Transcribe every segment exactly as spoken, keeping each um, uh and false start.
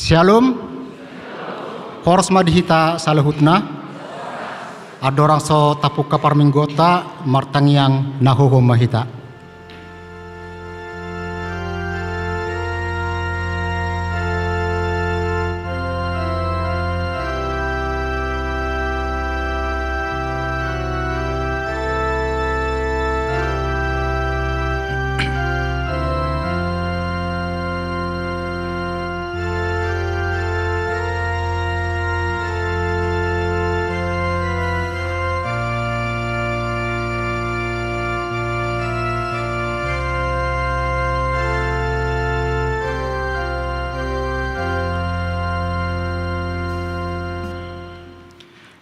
Syalom. Horas ma di hita saluhutna. Andorang so tapungka parmingguonta, martangiang na hohom ma hita.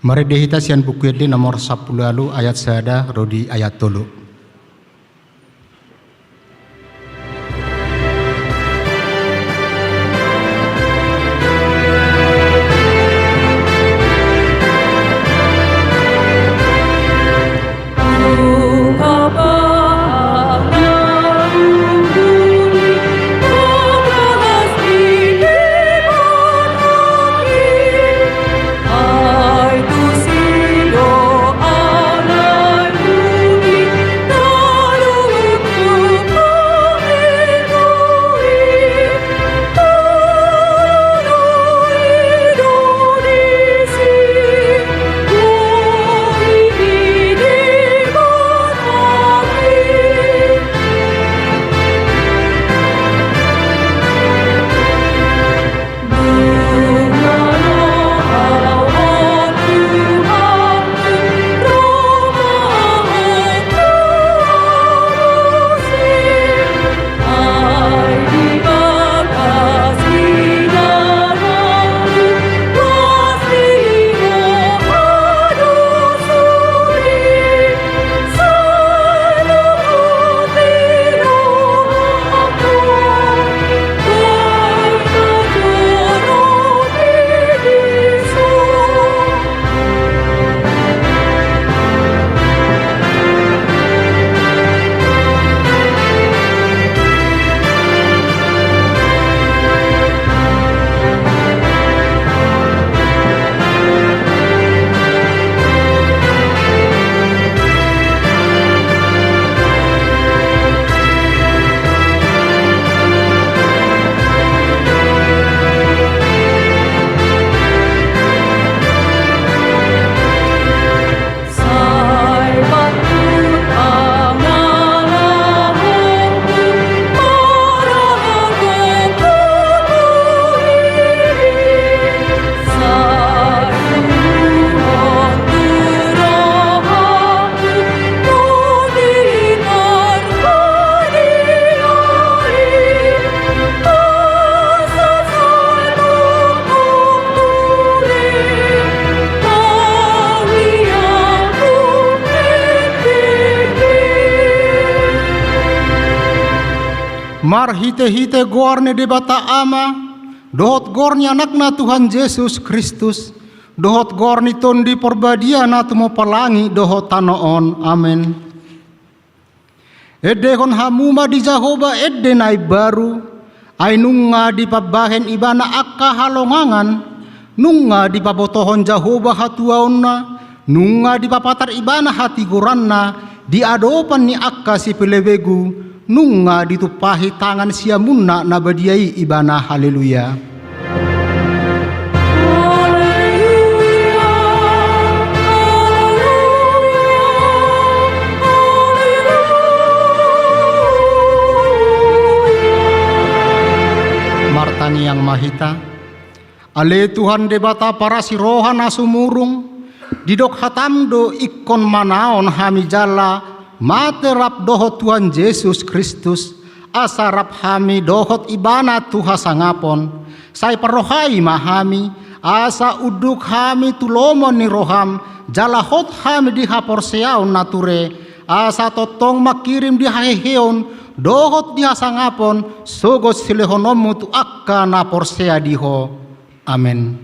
Marende hita sian Buku Ende nomor sampulu ualu, ayat sada ro di ayat tolu. Marhitehite goar ni Debata Ama, dohot goar ni Anakna Tuhan Jesus Kristus, dohot goar ni Tondi Porbadia na tumompa langit dohot tano on. Amen. Endehon hamu ma di Jahowa ende na imbaru, ai nunga dipambahen ibana angka halongangan, nunga dipabotohon Jahowa hatuaonna, nunga dipapatar ibana hatigoranna di adopan ni angka sipelebegu, nunga ditumpahi tangan siamunna na badia i ibana. Haleluya. Martangiang ma hita. Ale Tuhan Debata parasi roha na sumurung, didok hatam do ingkon manaon hami jala mate rap dohot Tuhan Jesus Kristus, asa rap hami dohot ibana tu hasangapon. Sai parrohai ma hami, asa unduk hami tu lomo ni roham, jala hot hami di haporseaon na ture, asa tongtong mangkirim di haheheon dohot di hasangapon sogot silehononmu tu angka na porsea di ho. Amen.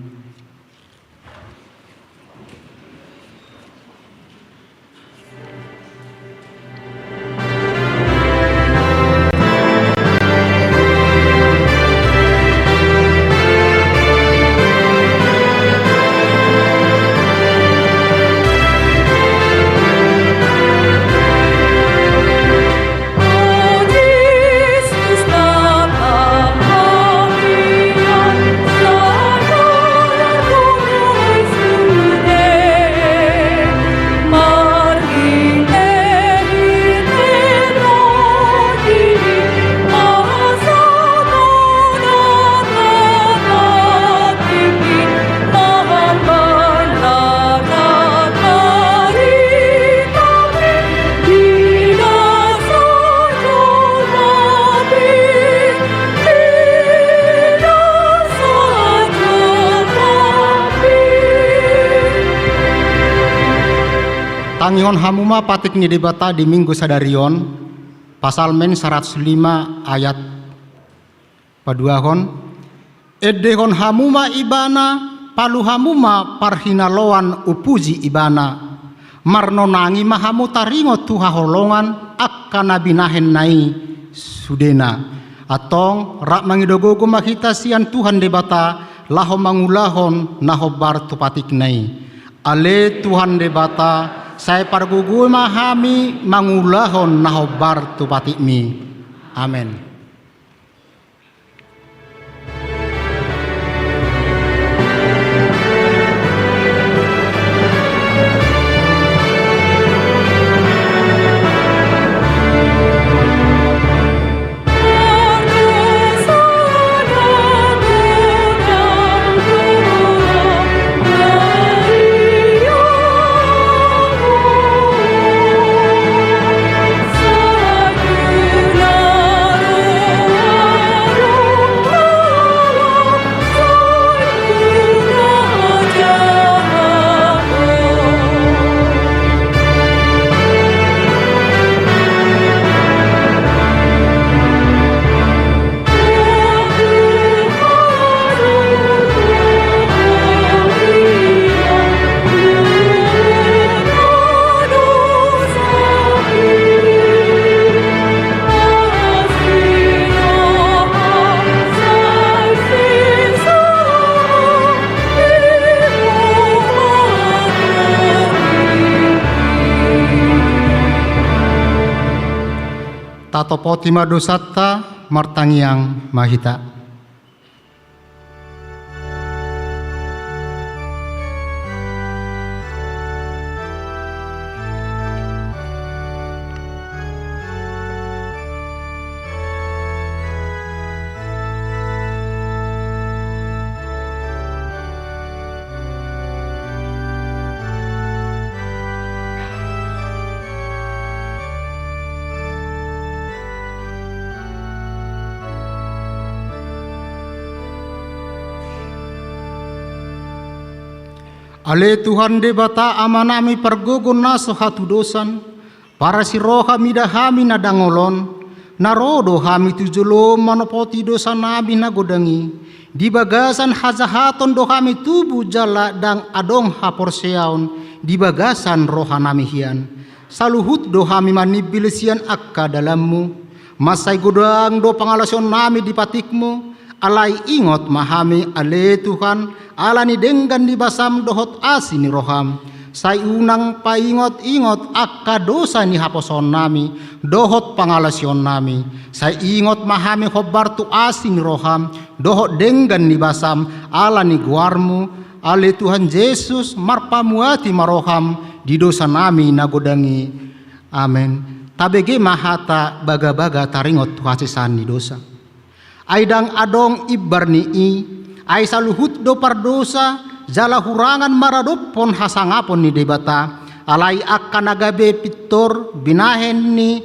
Tangihon hamu ma patik ni Debata di Minggu sadari on, Psalmen saratus lima ayat paduahon, endehon hamu ma Ibana, palu hamu ma parhinaloan umpuji Ibana. Marnonangi ma hamu taringot tu haholongan angka na binahenna i sudena. Antong rap mangido gogo ma hita sian Tuhan Debata, laho mangulahon na hombar tu patikna i. Ale Tuhan Debata, sai pargogoi ma hami mangulahon na hombar tu patikmi. Amen. Tatopoti ma dosanta, martangiang ma hita. Ale Tuhan Debata Amanami pargogo na so hatudosan, parasi roha mida hami na dangol on, na ro do hami tu jolom manopoti dosanami na godang i, di bagasan hajahaton do hami tubu jala ndang adong haporseaon di bagasan rohanami hian. Saluhut do hami manimbil sian angka dalanmu. Mansai godang do pangalaosionnami di patikmu, alai ingot ma hami ale Tuhan, ala ni denggan ni basam dohot asi ni roham. Sai unang paingot-ingot angka dosa ni haposoonnami dohot pangalaosionnami. Sai ingot ma hami hombar tu asi ni roham dohot denggan ni basam ala ni goarmu, ale Tuhan Jesus, marpamuati ma roham di dosanami na godang i. Amen. Tabege ma hata bagabaga taringot tu hasesaan ni dosa. Ai ndang adong imbar ni i, ai saluhut do pardosa, jala hurangan maradophon hasangapon ni Debata, alai angka na gabe pintor binahen ni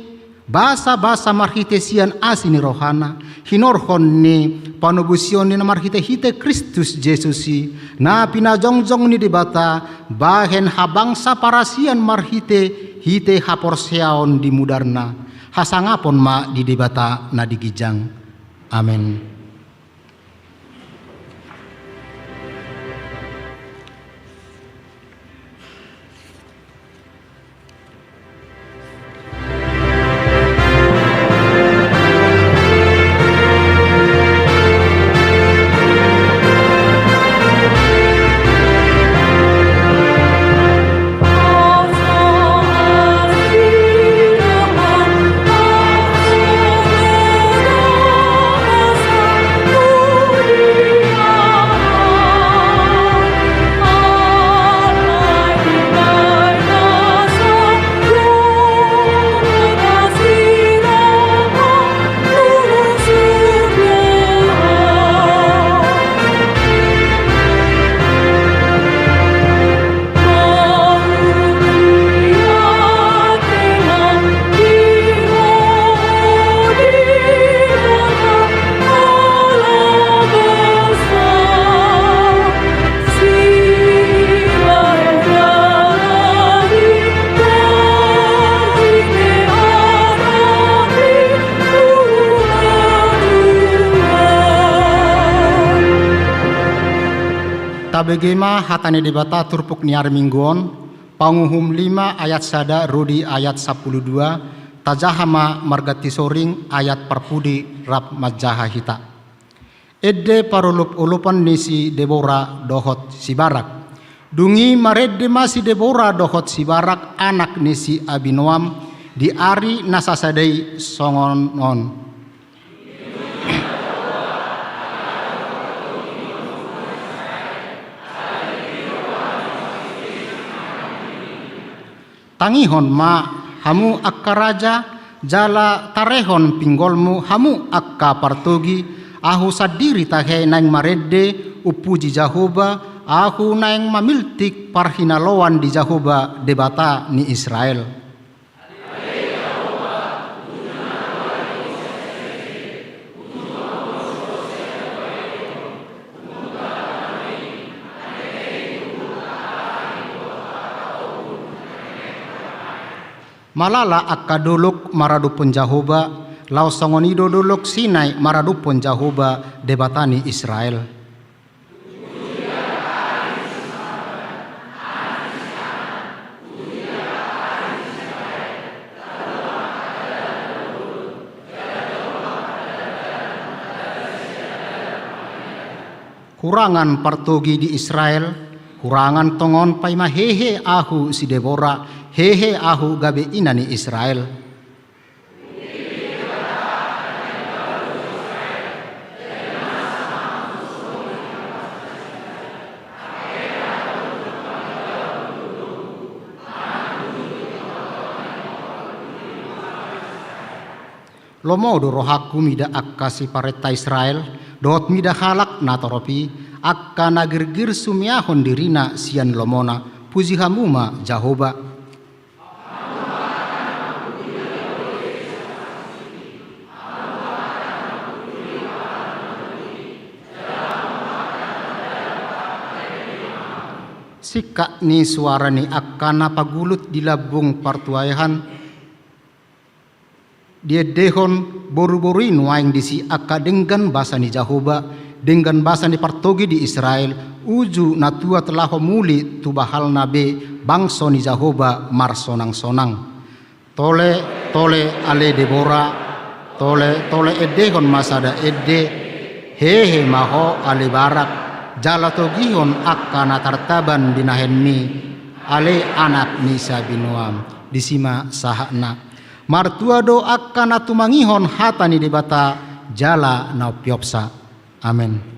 basabasa marhite sian asi ni rohana, hinorhon ni panobusionna marhitehite Kristus Jesus i, na pinajongjong ni Debata, bahen habangsa parasian marhitehite haporseaon di mudarna. Hasangapon ma di Debata na di ginjang. Amen. Bege ma hata ni Debata turpuk ni ari Minggu on, Panguhum lima ayat sada ro di ayat sampulu dua, tajaha ma marganti soring ayat parpudi rap manjaha hita. Ende parolopolopan ni si Debora dohot si Barak. Dung i marende ma si Debora dohot si Barak anak ni si Abinoam di ari na sasada i songon on. Tangihon ma, hamu angka raja, jala tarehon pinggolmu, hamu angka partogi. Ahu sandiri tahe naeng marende, umpuji Jahowa. Ahu naeng mamiltik parhinaloan di Jahowa, Debata ni Israel. Malala angka dolok maradophon Jahowa, laos songon i do dolok Sinai maradophon Jahowa, Debata ni Israel. Hurangan partogi di Israel, hurangan tongon paima hehe ahu si Debora, hehe ahu gabe ina ni Israel. Lomo do rohangku mida angka siparenta Israel, dohot mida halak na torop i, angka na girgir sumeahon dirina sian lomona, puji hamu ma Jahowa. Singkat ni suara ni angka na pagulut di lambung partuaehan, diendehon boruboru i nuaeng disi angka denggan basa ni Jahowa, denggan basa ni partogi di Israel, uju na tuat laho muli tu bahalna be bangso ni Jahowa marsonangsonang. Tole, tole ale Debora, tole, tole endehon ma sada ende, hehe ma ho ale Barak, jala togihon angka na tartaban binahenmi, ale anak ni si Abinoam, disi ma sahatna. Martua do angka na tumangihon hata ni Debata jala na umpeopsa. Amen.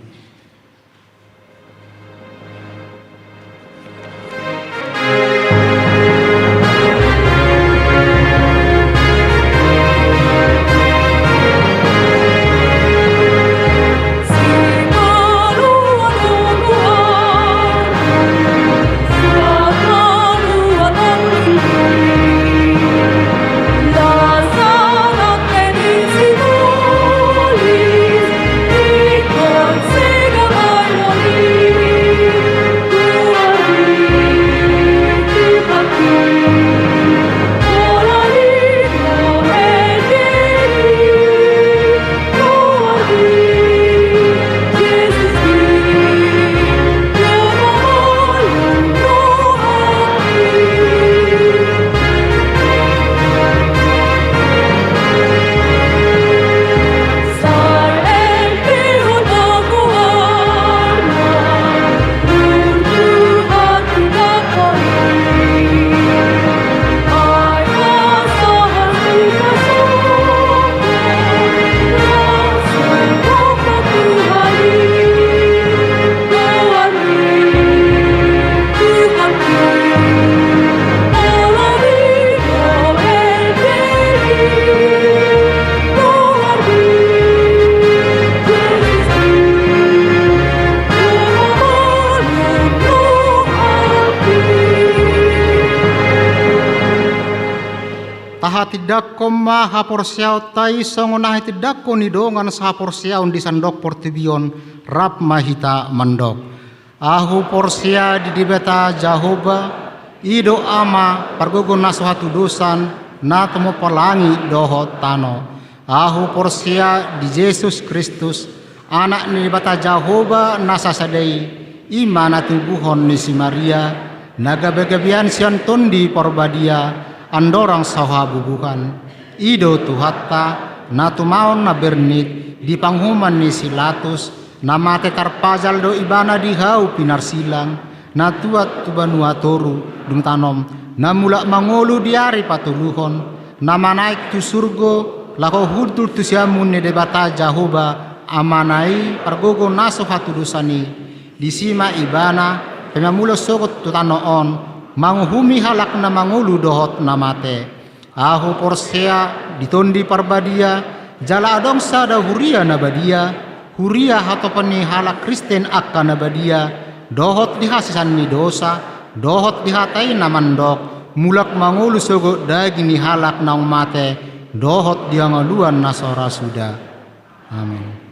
Tahatindangkon ma haporseaonta i songon na hitindangkon ni dongan sahaporseaon di sandok portibi on, rap ma hita mandok. Ahu porsea di Debata Jahowa, i do Ama, pargogo na so hatudosan, na tumompa langit dohot tano. Ahu porsea di Jesus Kristus, Anak ni Debata Jahowa na sasada i, I ma na tubuhon ni si Maria, na gabe-gabean sian Tondi Parbadia, andorang sahabubuhan. I do Tuhanta, na tumaon na bernit di panguhuman ni si Latus, na mate tarpajal do ibana di hau pinarsilang, na tuat tu banua toru dung tano on, na mulak mangolu di ari patoluhon, na manaek tu surgo, laho hundul tu siamun ni Debata Jahowa, Amana i pargogo na so hatudosan i. Disi ma ibana, pe mamulak sogot tu tano on, manguhumi halak na mangolu dohot na mate. Ahu porsea di Tondi Parbadia, jala adong sada huria na badia, huria hatopan ni halak Kristen angka na badia, dohot di hasesaan ni dosa, dohot di hata i na mandok, mulak mangolu sogot daging ni halak naung mate, dohot di hangoluan na so ra suda. Amen.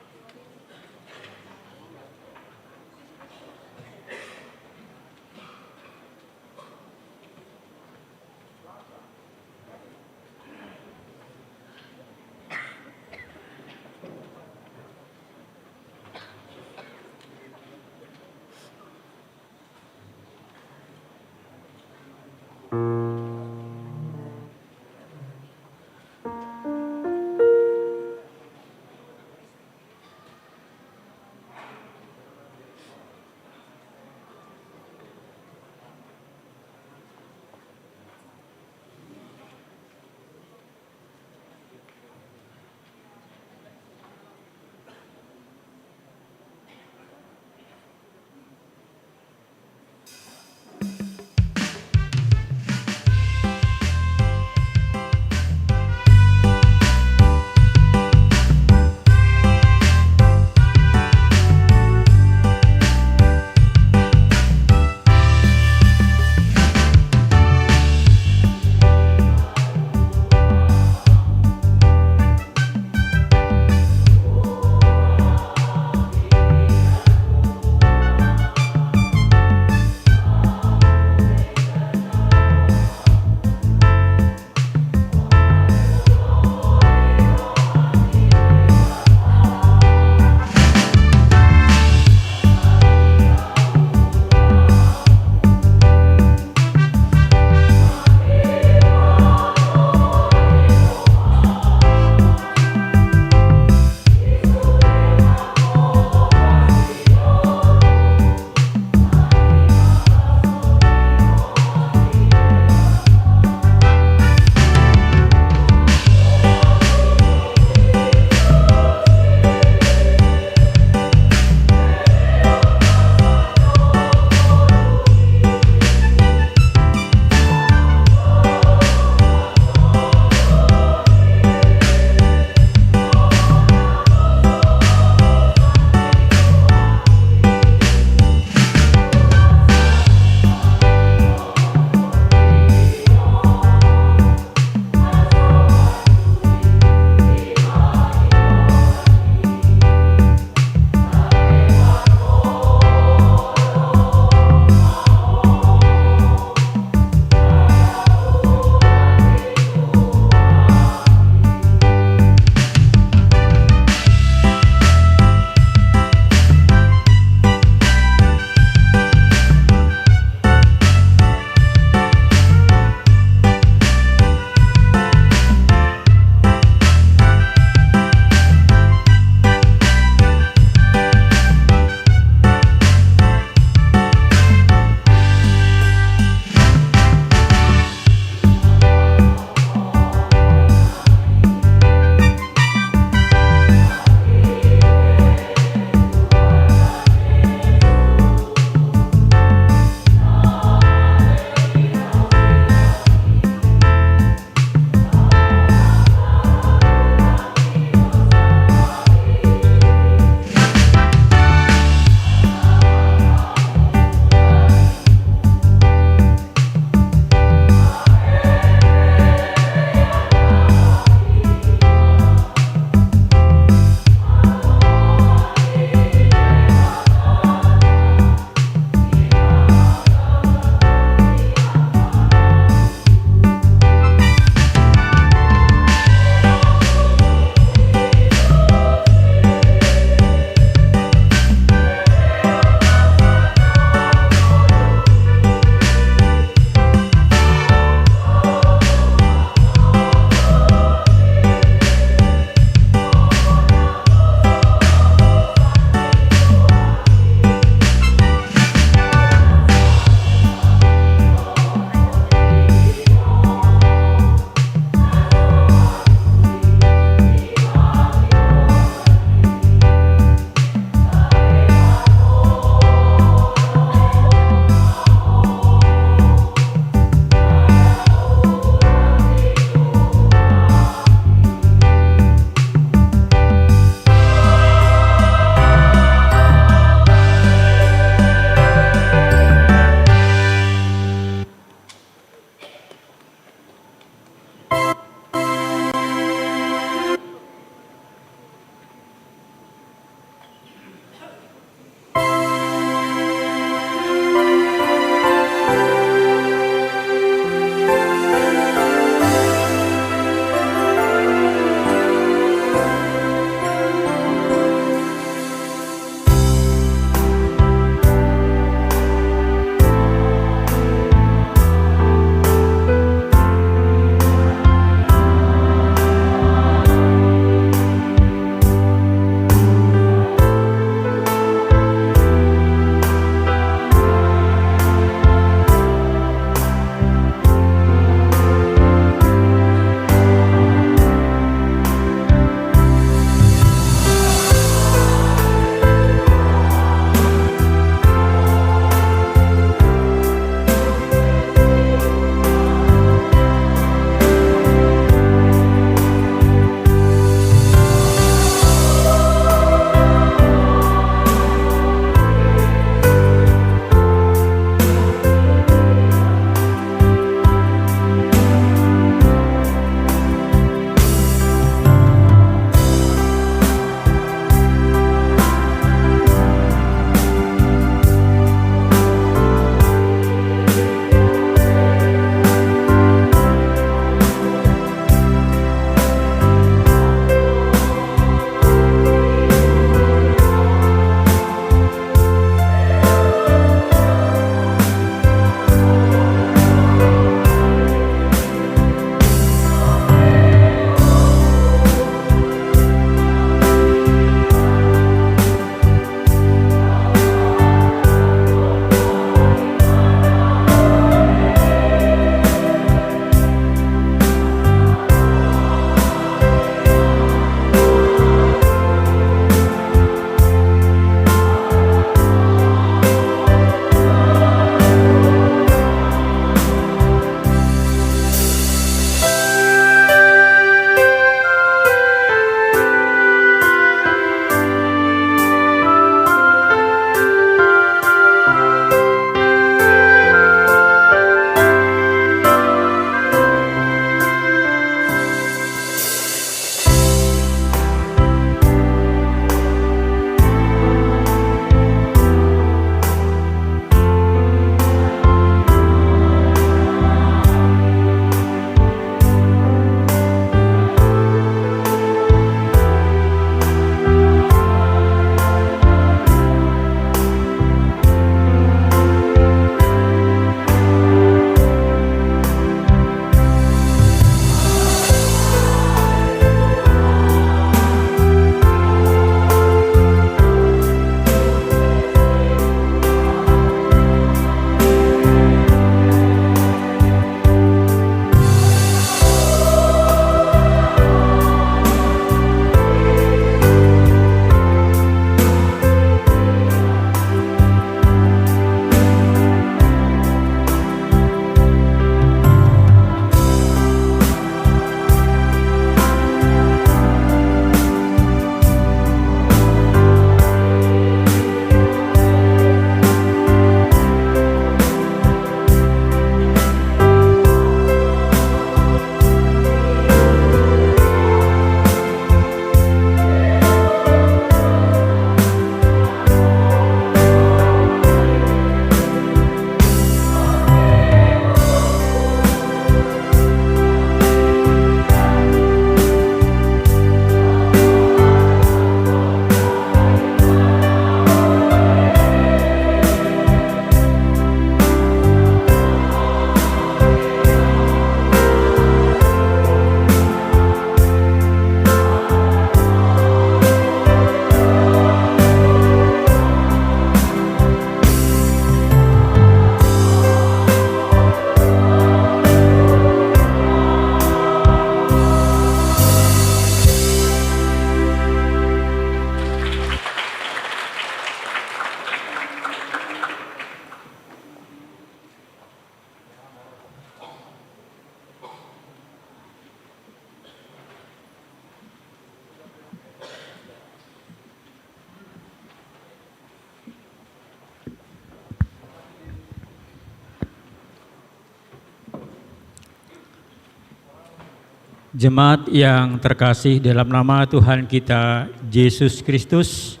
Jemaat yang terkasih dalam nama Tuhan kita Yesus Kristus,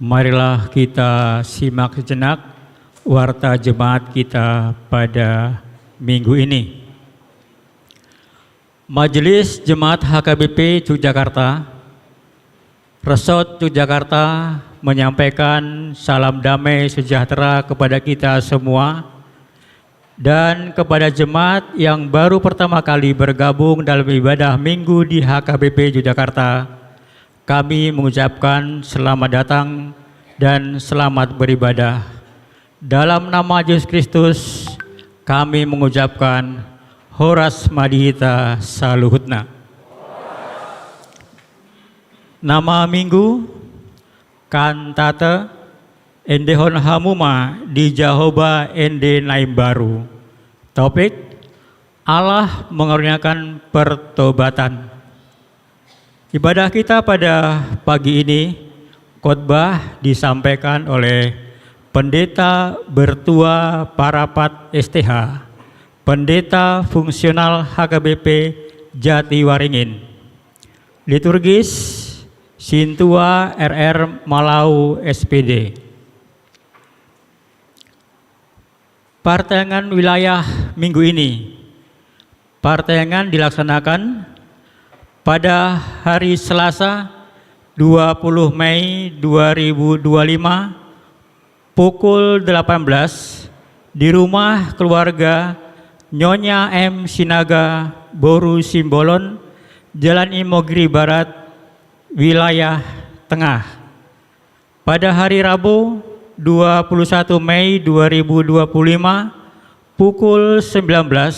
marilah kita simak sejenak warta jemaat kita pada minggu ini. Majelis Jemaat H K B P Yogyakarta, Resort Yogyakarta menyampaikan salam damai sejahtera kepada kita semua dan kepada jemaat yang baru pertama kali bergabung dalam ibadah Minggu di H K B P Yogyakarta. Kami mengucapkan selamat datang dan selamat beribadah. Dalam nama Yesus Kristus, kami mengucapkan horas ma di hita saluhutna. Nama Minggu, kantate, Endehon Hamu Ma di Jahowa Ende Na Imbaru. Topik, Allah Mengaruniakan Pertobatan. Ibadah kita pada pagi ini, khotbah disampaikan oleh Pendeta Bertua Parapat S T H, Pendeta Fungsional H K B P Jatiwaringin. Liturgis, Sintua R R Malau S P D. Partangiangan wilayah minggu ini. Partangiangan dilaksanakan pada hari Selasa, dua puluh Mei dua ribu dua puluh lima, pukul delapan belas, di rumah keluarga Nyonya M Sinaga, Boru Simbolon, Jalan Imogiri Barat, wilayah Tengah. Pada hari Rabu, dua puluh satu Mei dua ribu dua puluh lima, pukul sembilan belas,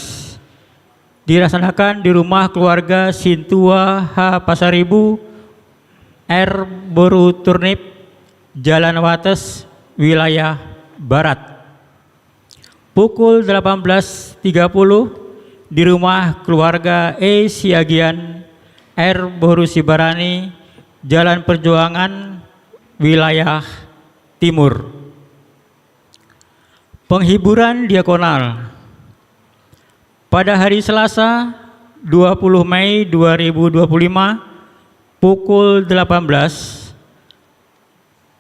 dilaksanakan di rumah keluarga Sintua H Pasaribu, R Boru Turnip, Jalan Wates, wilayah Barat. Pukul delapan belas tiga puluh, di rumah keluarga E Siagian, R Boru Sibarani, Jalan Perjuangan, wilayah Timur. Penghiburan diakonal. Pada hari Selasa, dua puluh Mei dua ribu dua puluh lima, pukul delapan belas,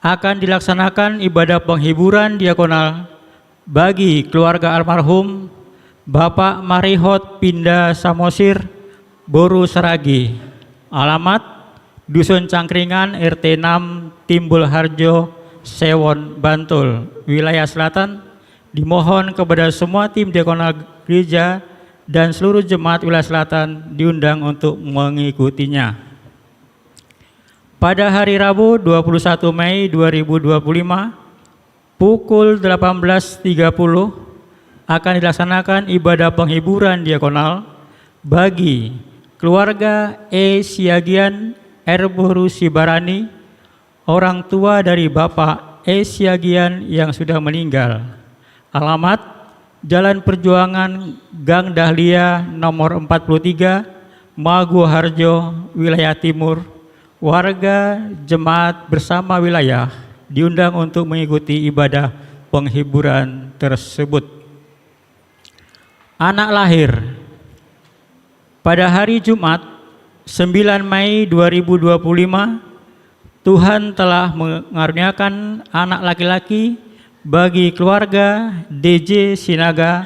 akan dilaksanakan ibadah penghiburan diakonal bagi keluarga almarhum Bapak Marihot Pinda Samosir, Boru Saragi. Alamat, Dusun Cangkringan, R T enam, Timbul Harjo, Sewon, Bantul, wilayah selatan. Dimohon kepada semua tim diakonal gereja dan seluruh jemaat wilayah selatan diundang untuk mengikutinya. Pada hari Rabu, dua puluh satu Mei dua ribu dua puluh lima, pukul delapan belas tiga puluh, akan dilaksanakan ibadah penghiburan diakonal bagi keluarga E Siagian, R Boru Sibarani, orang tua dari Bapak E Siagian yang sudah meninggal. Alamat, Jalan Perjuangan, Gang Dahlia, nomor empat puluh tiga, Maguwoharjo, wilayah Timur. Warga, jemaat bersama wilayah diundang untuk mengikuti ibadah penghiburan tersebut. Anak lahir. Pada hari Jumat, sembilan Mei dua ribu dua puluh lima, Tuhan telah mengaruniakan anak laki-laki bagi keluarga D J Sinaga,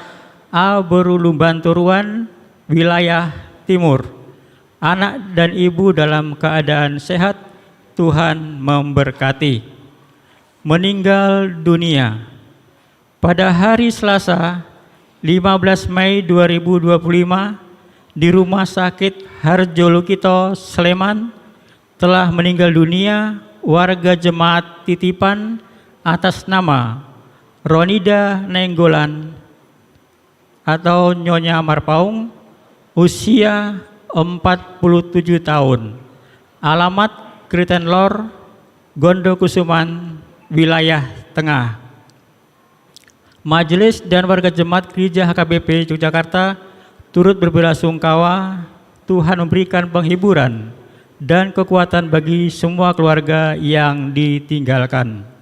A Boru Lumbantoruan, wilayah Timur. Anak dan ibu dalam keadaan sehat, Tuhan memberkati. Meninggal dunia. Pada hari Selasa, lima belas Mei dua ribu dua puluh lima, di Rumah Sakit Harjolukito, Sleman, telah meninggal dunia warga jemaat titipan atas nama Ronida Nainggolan atau Nyonya Marpaung, usia empat puluh tujuh tahun. Alamat Kriten Lor, Gondokusuman, wilayah Tengah. Majelis dan warga jemaat Gereja H K B P Yogyakarta turut berbelasungkawa. Tuhan memberikan penghiburan dan kekuatan bagi semua keluarga yang ditinggalkan.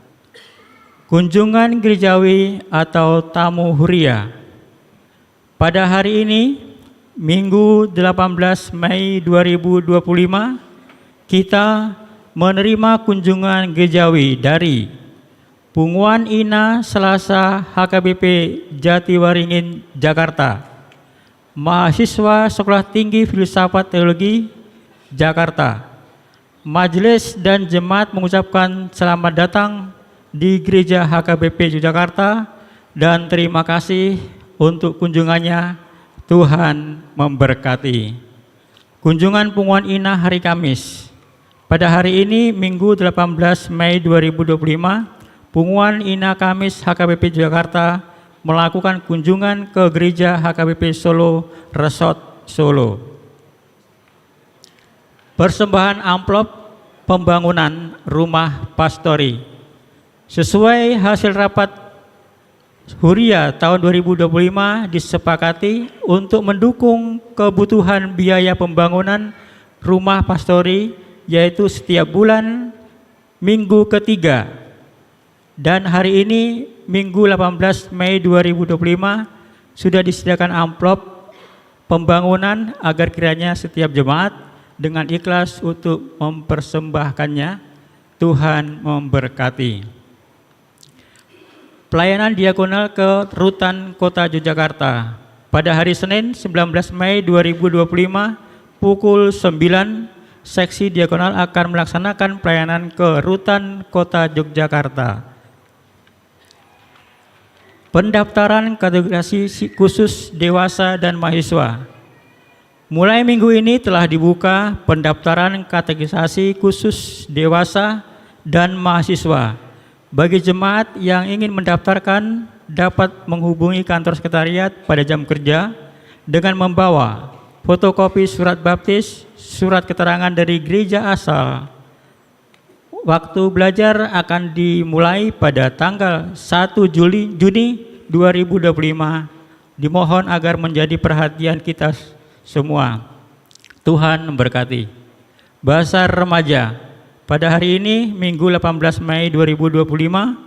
Kunjungan gerejawi atau tamu huria. Pada hari ini, Minggu delapan belas Mei dua ribu dua puluh lima, kita menerima kunjungan gerejawi dari Punguan Ina Selasa H K B P Jatiwaringin, Jakarta, mahasiswa Sekolah Tinggi Filsafat Teologi, Jakarta, Majelis dan jemaat mengucapkan selamat datang di Gereja H K B P Yogyakarta dan terima kasih untuk kunjungannya. Tuhan memberkati. Kunjungan Punguan Ina hari Kamis. Pada hari ini, Minggu delapan belas Mei dua ribu dua puluh lima, Punguan Ina Kamis H K B P Yogyakarta melakukan kunjungan ke Gereja H K B P Solo Resort Solo. Persembahan amplop pembangunan rumah pastori. Sesuai hasil rapat Huria tahun dua ribu dua puluh lima, disepakati untuk mendukung kebutuhan biaya pembangunan rumah pastori, yaitu setiap bulan minggu ketiga. Dan hari ini, Minggu delapan belas Mei dua ribu dua puluh lima, sudah disediakan amplop pembangunan agar kiranya setiap jemaat dengan ikhlas untuk mempersembahkannya. Tuhan memberkati. Pelayanan diakonal ke Rutan Kota Yogyakarta. Pada hari Senin, sembilan belas Mei dua ribu dua puluh lima, pukul sembilan, seksi diakonal akan melaksanakan pelayanan ke Rutan Kota Yogyakarta. Pendaftaran katekisasi khusus dewasa dan mahasiswa. Mulai minggu ini telah dibuka pendaftaran katekisasi khusus dewasa dan mahasiswa. Bagi jemaat yang ingin mendaftarkan, dapat menghubungi kantor sekretariat pada jam kerja dengan membawa fotokopi surat baptis, surat keterangan dari gereja asal. Waktu belajar akan dimulai pada tanggal satu Juli, Juni dua ribu dua puluh lima. Dimohon agar menjadi perhatian kita semua. Tuhan memberkati. Bazar Remaja. Pada hari ini, Minggu delapan belas Mei dua ribu dua puluh lima,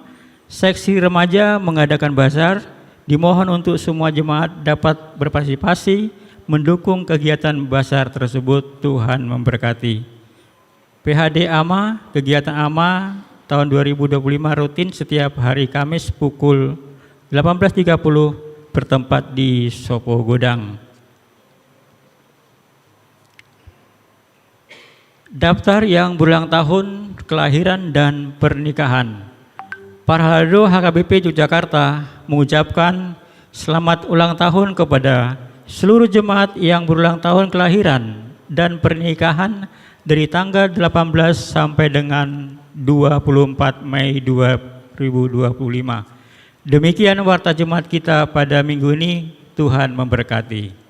seksi remaja mengadakan bazar. Dimohon untuk semua jemaat dapat berpartisipasi mendukung kegiatan bazar tersebut. Tuhan memberkati. P H D AMA, kegiatan AMA tahun dua ribu dua puluh lima rutin setiap hari Kamis pukul delapan belas tiga puluh, bertempat di Sopo Godang. Daftar yang berulang tahun kelahiran dan pernikahan. Parhalado H K B P Yogyakarta mengucapkan selamat ulang tahun kepada seluruh jemaat yang berulang tahun kelahiran dan pernikahan dari tanggal delapan belas sampai dengan dua puluh empat Mei dua ribu dua puluh lima. Demikian warta jemaat kita pada minggu ini. Tuhan memberkati.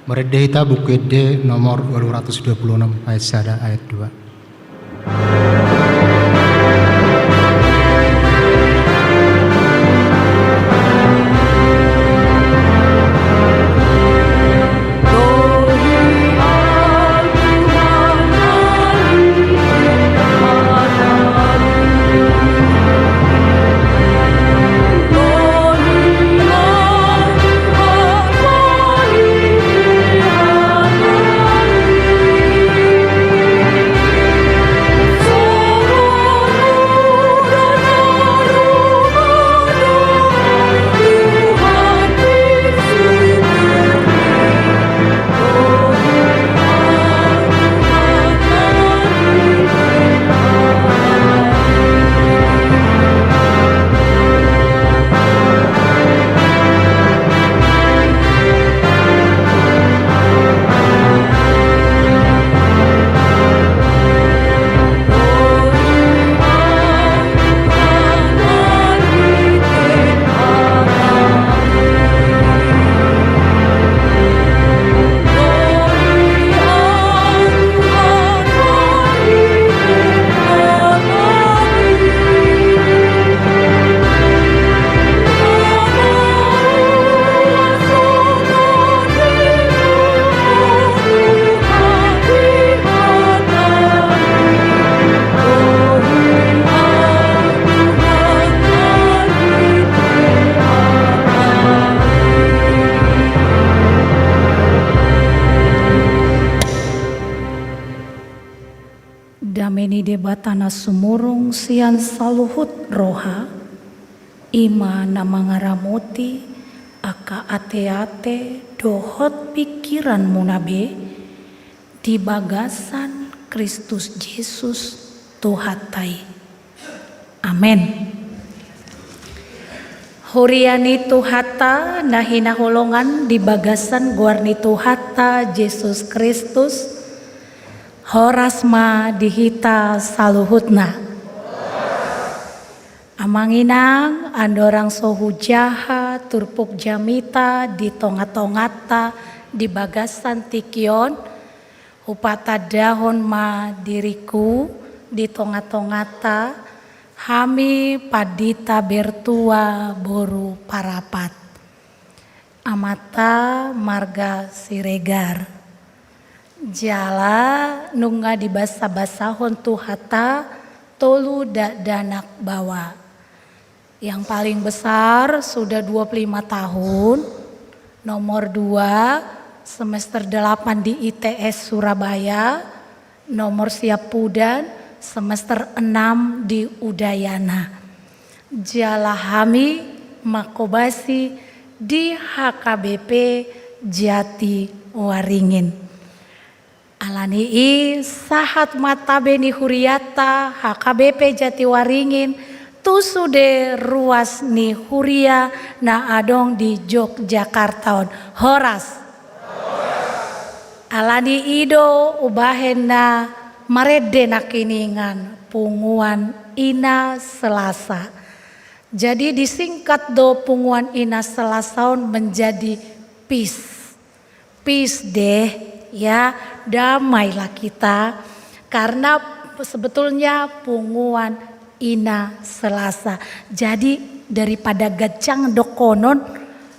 Marende hita Buku Ende nomor dua ratus dua puluh enam, ayat sada, ayat dua. Dame ni Debata na sumurung sian saluhut roha, i ma na mangaramoti angka ateate dohot pingkiranmuna be, di bagasan Kristus Jesus Tuhanta i. Amen. Huria ni Tuhanta na hinaholongan di bagasan goar ni Tuhanta Jesus Kristus, horas ma di hita saluhutna. Amang inang, andorang so hujaha turpuk jamita di tongatonganta di bagasan tingki on, hupatandahon ma diriku di tongatonganta, hami pandita Bertua boru Parapat, amanta marga Siregar. Jala nunga dibasabasahon Tuhanta tolu dakdanak baoa. Yang paling besar sudah dua puluh lima tahun, nomor dua semester delapan di I T S Surabaya, nomor siampudan semester enam di Udayana. Jala hami manghobasi di H K B P Jatiwaringin. Alani i sahat ma tabe ni hurianta H K B P Jatiwaringin tu sude ruas ni huria na adong di Yogyakarta on. Horas. Alani i do umbahen na marende nangkiningan punguan Ina Selasa. Jadi disingkat do punguan Ina Selasa on menjadi pis. Pis deh, ya, damailah kita. Karena sebetulnya punguan Ina Selasa. Jadi daripada gajang dohonon,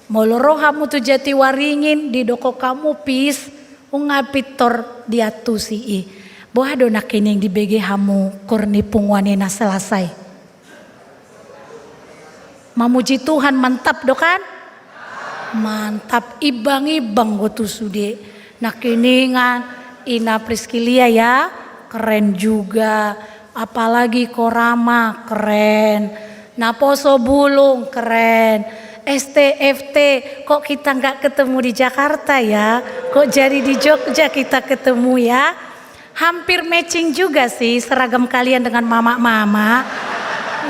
molo ro hamu tu Jatiwaringin, didok hamu pis, nunga pintor diantusi i. Boha do nangkining dibege hamu koor ni punguan Ina Selasa i? Mamuji Tuhan, mantap do kan? Mantap, imbang-imbang do tu sude. Nangkiningan, Ina Priskilia ya, keren juga. Apalagi Korama, keren. Naposo Bulung, keren. S T F T, kok kita nggak ketemu di Jakarta ya? Kok jadi di Jogja kita ketemu ya? Hampir matching juga sih seragam kalian dengan mama-mama.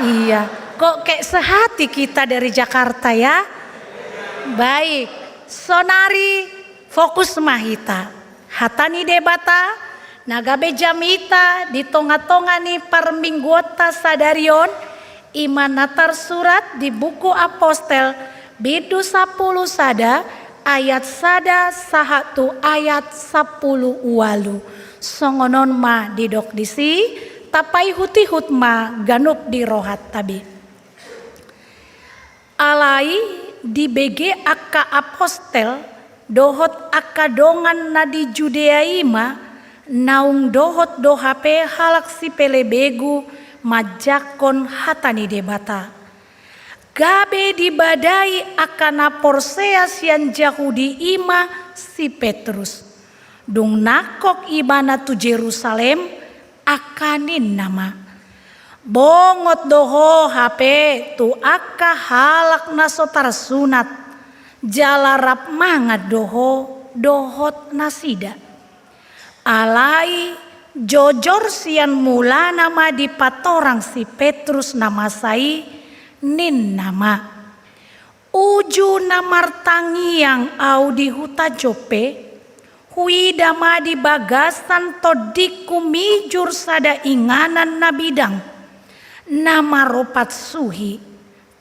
Iya, kok kayak sehati kita dari Jakarta ya. Baik, sonari fokus ma hita. Hata ni Debata na gabe jamita di tonga-tonga ni parmingguonta sadari on, i ma na tarsurat di Buku Apostel, bindu sampulu sada, ayat sada sahat tu ayat sampulu ualu. Songon on ma didok disi, tapaihut-ihut ma ganup di rohanta be. Alai dibege angka apostel dohot angka dongan na di Judea i ma, naung dohot do hape halak sipelebegu manjangkon hata ni Debata. Gabe dibadai angka na porsea sian Jahudi i ma si Petrus. Dung nangkok ibana tu Jerusalem, angka ninna ma: Bongot do ho hape tu angka halak na so tarsunat, jala rap mangan do ho dohot nasida. Alai jojor sian mulana ma dipatorang si Petrus na masa i, ninna ma: Uju na martangiang ahu di huta Joppe, huida ma di bagasan tondingku mijur sada inganan na bidang, na maropat suhi,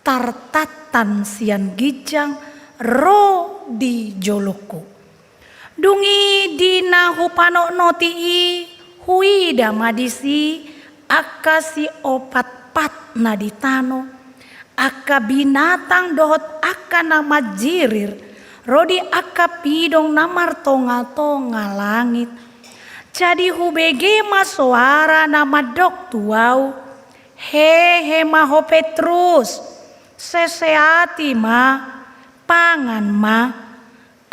tartantan sian ginjang ro di jolongku. Dung i di na hupanotnoti i, huida ma disi angka siopatpat na di tano, angka binatang dohot angka na manjirir, ro di angka pidong na martonga-tonga langit. Jadi hubege ma soara na mandok tu ahu: Hehe ma ho Petrus, seseati ma, pangan ma.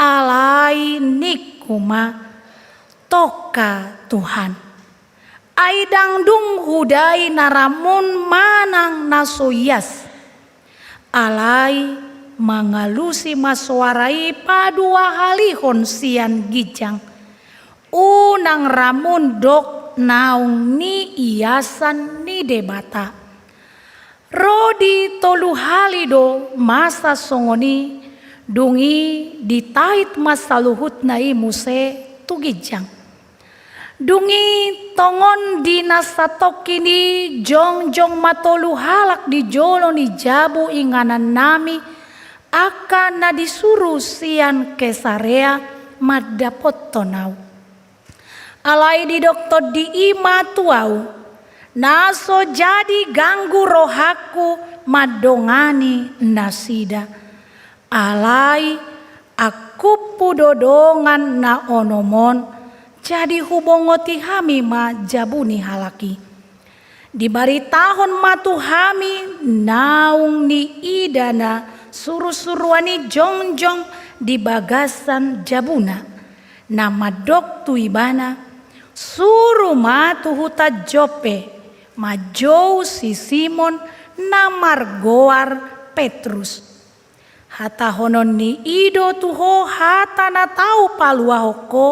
Alai ningku ma: Tongka Tuhan, ai ndang dung hudai na ramun manang na so ias. Alai mangalusi ma soara i paduahalihon sian ginjang: Unang ramun dok naung niiasan ni Debata. Ro di tolu hali do masa songon i, dung i ditait ma saluhutna i muse tu ginjang. Dung i tongon di na satongkin i jongjong ma tolu halak di jolo ni jabu inganannami, angka na disuru sian Kesarea mandapothon ahu. Alai didok tondi i ma tu ahu, na so jadi ganggu rohangku mandongani nasida. Alai angkuphu do dongan na onom on, jadi hubongoti hami ma jabu ni halak i. Dibaritahon ma tu hami naung niida na surusuruan i jongjong di bagasan jabuna, na mandok tu ibana: Suru ma tu huta Joppe, manjou si Simon na margoar Petrus. Hatahonon ni i do tu ho hata na tau paluahon ho,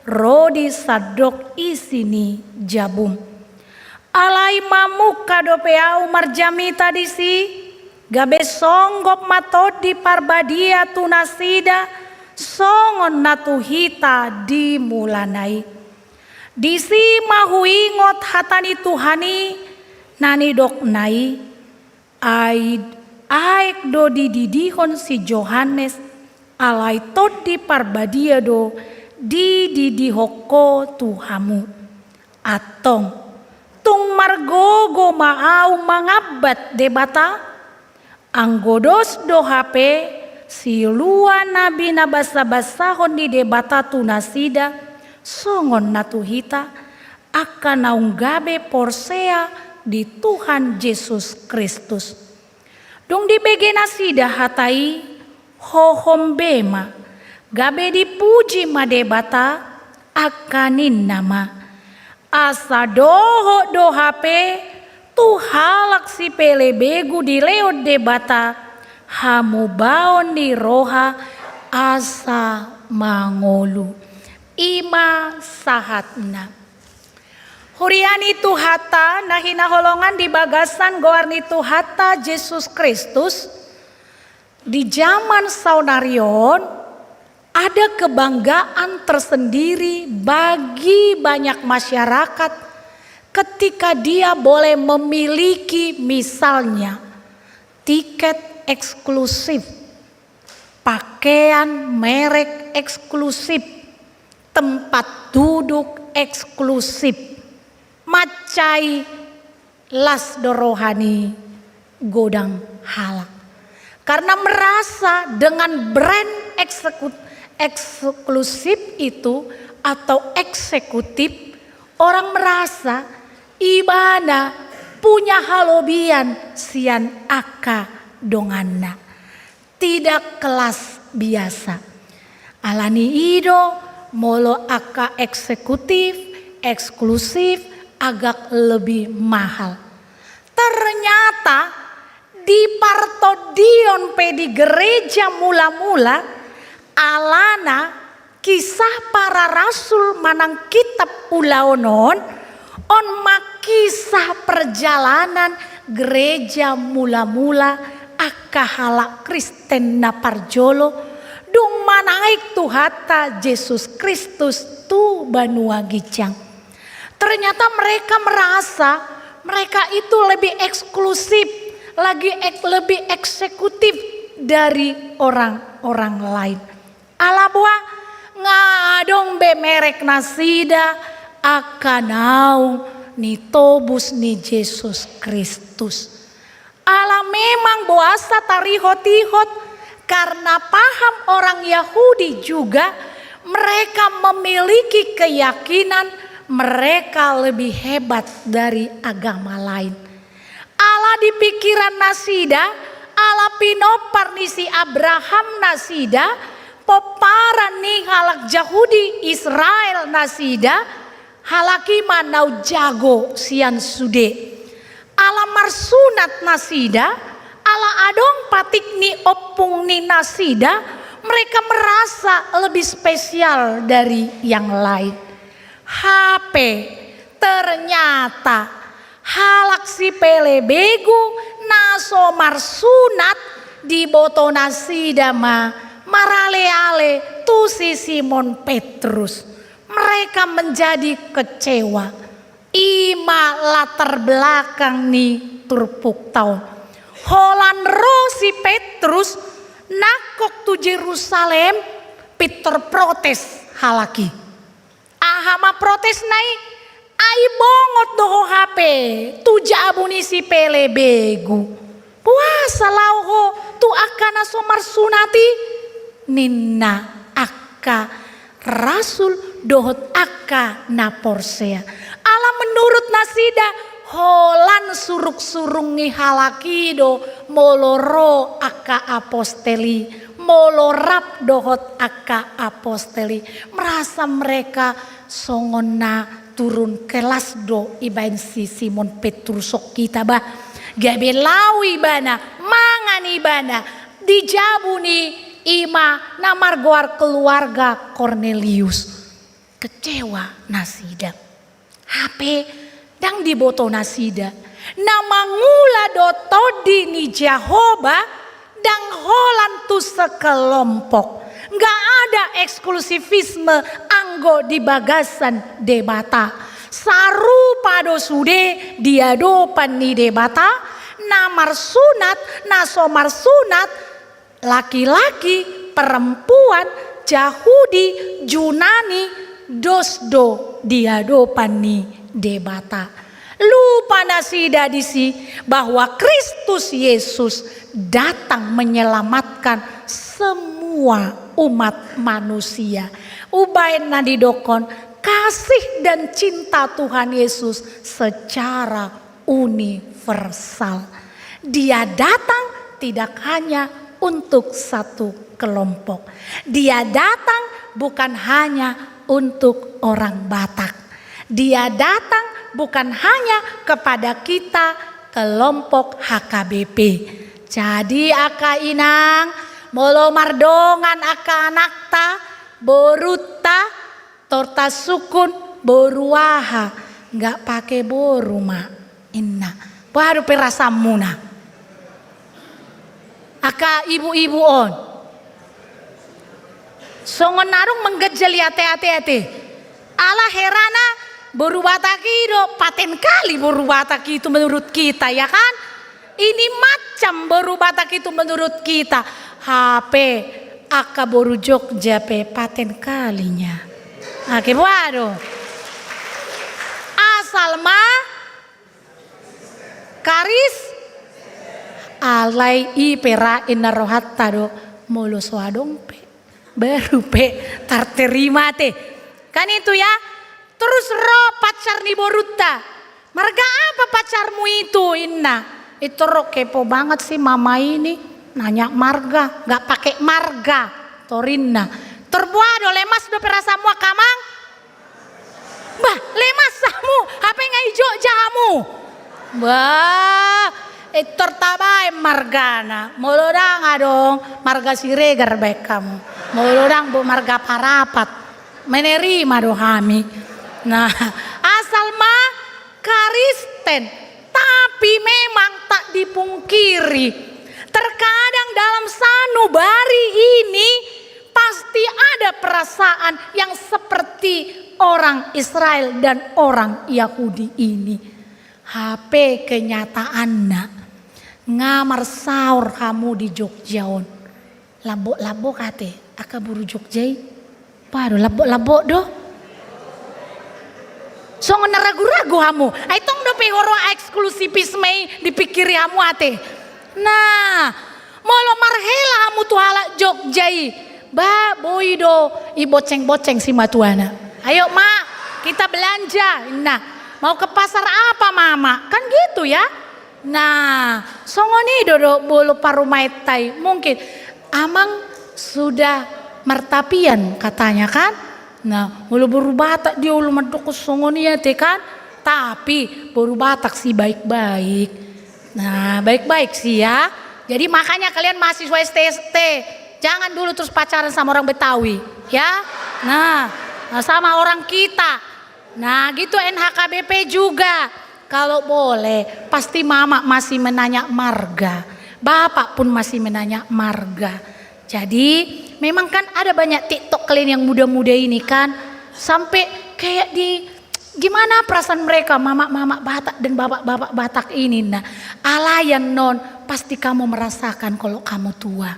ro di sandok isi ni jabum. Alai mamungka dope ahu marjamita disi, gabe songgop ma Tondi Parbadia tu nasida, songon na tu hita di mulana i. Disi ma huingot hata ni Tuhan i, na nidokna i: Ai aek do dididihon si Johannes, alai Tondi Parbadia do dididihon ho tu hamu. Antong, tung margogo ma ahu mangambat Debata? Anggo dos do hape silua na binabasabansahon ni Debata tu nasida, songon na tu hita, angka naung gabe porsea di Tuhan Jesus Kristus. Dung dibege nasida hata i, hohom be ma, gabe dipuji ma Debata, angka ninna ma: Asa dohot do hape tu halak sipelebegu dilehon Debata hamubaon ni roha asa mangolu. I ma sahatna. Huria ni Tuhanta na hinaholongan di bagasan goar ni Tuhanta Jesus Kristus, di jaman saonari on ada kebanggaan tersendiri bagi banyak masyarakat ketika dia boleh memiliki, misalnya, tiket eksklusif Pakaian merek eksklusif, tempat duduk eksklusif, mansai las do roha ni godang halak. Karena merasa dengan brand eksekut-, eksklusif itu atau eksekutif, orang merasa ibana punya halobian sian angka donganna. Tidak kelas biasa. Alani i do, molo angka eksekutif, eksklusif, agak lebih mahal. Ternyata di partondion pe di gereja mula-mula, alana Kisah Para Rasul manang kitab Ulaon on, on ma kisah perjalanan gereja mula-mula angka halak Kristen na parjolo, dung manaek Tuhanta Jesus Kristus tu banua ginjang. Ternyata mereka merasa mereka itu lebih eksklusif, lagi ek-, lebih eksekutif dari orang-orang lain. Ala boha? Nga adong be merek nasida angka naung nitobus ni Jesus Kristus. Ala memang boasa tarihot-ihot, karena paham orang Yahudi juga, mereka memiliki keyakinan mereka lebih hebat dari agama lain. Ala di pikiran nasida, ala pinompar ni si Abraham nasida, pomparan ni halak Jahudi Israel nasida, halak i ma na umjago sian sude. Ala marsunat nasida, ala adong patik ni ompung ni nasida, mereka merasa lebih spesial dari yang lain. Hape, ternyata halak sipelebegu na so marsunat diboto nasida ma marale-ale tu si Simon Petrus. Mereka menjadi kecewa. I ma latar belakang ni turpukta on. Holan ro si Petrus nangkok tu Jerusalem, pintor protes halak i. Aha ma protesna i? Ai bongot do ho hape tu jabu ni sipelebegu. Boasa laho ho tu angka na so marsunat i? Ninna angka rasul dohot angka na porsea. Ala menurut nasida, holan surung-surung ni halak i do molo ro angka apostel i, molo rap dohot angka apostel i. Merasa mereka songon na turun kelas do ibaen si Simon Petrus, songon hita bah. Gabe laho ibana, mangan ibana di jabu ni i ma na margoar keluarga Kornelius. Kecewa nasida. Hape ndang diboto nasida, na mangula do Tondi ni Jahowa ndang holan tu sekelompok. Nggak ada eksklusivisme anggo di bagasan Debata. Sarupa do sude di adopan ni Debata, na marsunat, na so marsunat, laki-laki, perempuan, Jahudi, Junani, dos do di adopan ni Debata. Lupa nasida disi bahwa Kristus Yesus datang menyelamatkan semua umat manusia. Umbaen na didokkon kasih dan cinta Tuhan Yesus secara universal. Dia datang tidak hanya untuk satu kelompok. Dia datang bukan hanya untuk orang Batak. Dia datang bukan hanya kepada kita kelompok H K B P. Jadi angka inang, molo mardongan angka anakta, borunta, torta sukun, boru aha, nggak pake boru ma, inna. Boha do perasaanmuna? Angka ibu-ibu on. Songon na dung mengganjal i ate-ate ate. Ala herana boru Batak i do paten kali boru Batak itu menurut kita, ya kan? Ini macam boru Batak itu menurut kita. Hape Angka boru Jogja pe paten kalinya. Ake boha do. Asal ma karis. Alai i pe ra inna rohanta do, molo so adong pe baru pe tarterima te. Kan itu ya. Terus ro pacar ni borunta. Marga apa pacarmu itu, inna. Itu ro kepo banget sih mama ini. Nanya marga, nggak pakai marga. Torinna. Tor boha do, lemas do perasaanmu angka amang? Bah, lemas hamu, hape nga i Jogja hamu. Bah, eh, tor tabaen margana. Molo ndang adong marga Siregar baen hamu. Molo ndang bo marga Parapat. Menerima do hami. Nah, asal ma Kristen. Tapi memang tak dipungkiri, terkadang dalam sanubari ini pasti ada perasaan yang seperti orang Israel dan orang Yahudi ini. Hape kenyataanna nga marsaor hamu di Jogja on. Lambok-lambok ate, angka boru Jogja i. Boha do, lambok-lambok do. Songon na ragu-ragu hamu. Ai tong dope huroha eksklusifisme i dipingkiri hamu ate. Nah, molo marhela hamu tu halak Jogja i, bah, boi do ibonceng-bonceng simatuana. Ayo ma, kita belanja. Nah, mau ke pasar apa mama? Kan gitu ya. Nah, songon i do, do molo parumaenta i. Mungkin, amang sudah martapian katanya kan? Nah, molo boru Batak dia olo mandok songon i ate kan? Tapi boru Batak sih baik-baik. Nah, baik-baik sih ya. Jadi makanya kalian mahasiswa S T S T, jangan dulu terus pacaran sama orang Betawi, ya. Nah, sama orang kita. Nah, gitu N H K B P juga. Kalau boleh, pasti mama masih menanya marga. Bapak pun masih menanya marga. Jadi, memang kan ada banyak TikTok kalian yang muda-muda ini kan, sampai kayak di, gimana perasaan mereka, mama-mama Batak dan bapak-bapak Batak ini. Nah, alai annon, pasti kamu merasakan kalau kamu tua.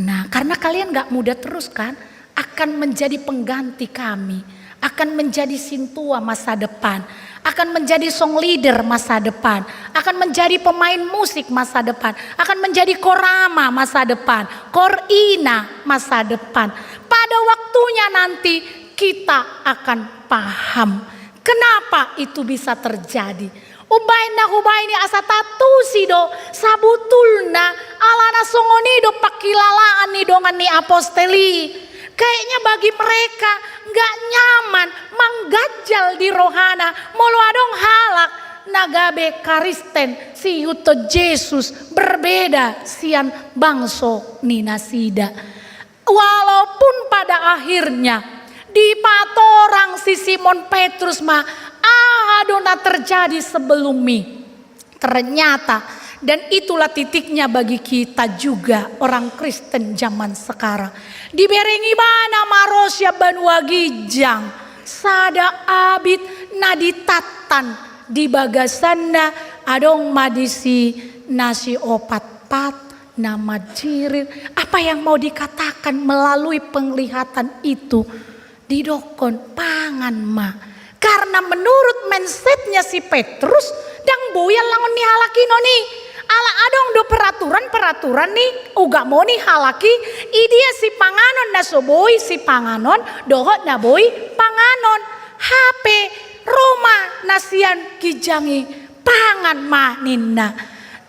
Nah, karena kalian nggak muda terus kan, akan menjadi pengganti kami, akan menjadi sintua masa depan, akan menjadi song leader masa depan, akan menjadi pemain musik masa depan, akan menjadi korama masa depan, korina masa depan. Pada waktunya nanti kita akan paham kenapa itu bisa terjadi. Umbaen na hubaen i asa taantusi do, sabutulna, alana songon i do pangkilalaan ni dongan ni apostel i. Kayaknya bagi mereka nggak nyaman, mangganjal di rohana, molo adong halak na gabe Kristen, siihuthon Jesus, berbeda sian bangso ni nasida. Walaupun pada akhirnya dipatorang si Simon Petrus ma aha do na terjadi sebelum i. Ternyata, dan itulah titiknya bagi kita juga orang Kristen zaman sekarang. Dibereng ibana ma ro sian banua ginjang sada abit na ditantan, di bagasanna adong ma disi nasi opat pat na manjirit. Apa yang mau dikatakan melalui penglihatan itu? Didokkon, pangan ma. Karena menurut mindsetnya si Petrus, ndang boi allangon ni halak i non i. Ala adong do peraturan-peraturan ni ugamo ni halak i, i dia sipanganon na so boi sipanganon dohot na boi panganon. Hape ro ma na sian ginjang i, pangan ma ninna.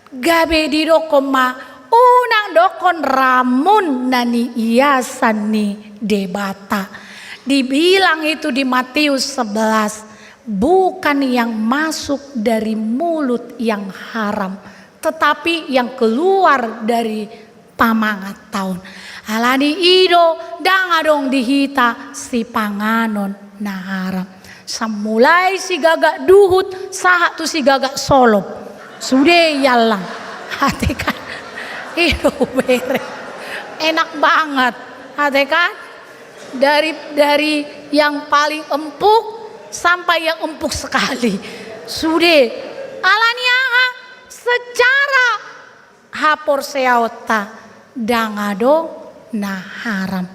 Gabe didokkon ma, unang dokkon ramun na niiasan ni Debata. Dibilang itu di Matius sebelas, bukan yang masuk dari mulut yang haram, tetapi yang keluar dari pamangan taon. Alani i do, ndang adong di hita sipanganon na haram. Sai mulai sigagak duhut, sahat tu sigagak solop. Sude i allang. Ate kan. I do bere. Enak banget. Ate kan. Dari, dari yang paling empuk sampai yang empuk sekali. Sude. Alani aha? Secara haporseaonta ndang adong na haram.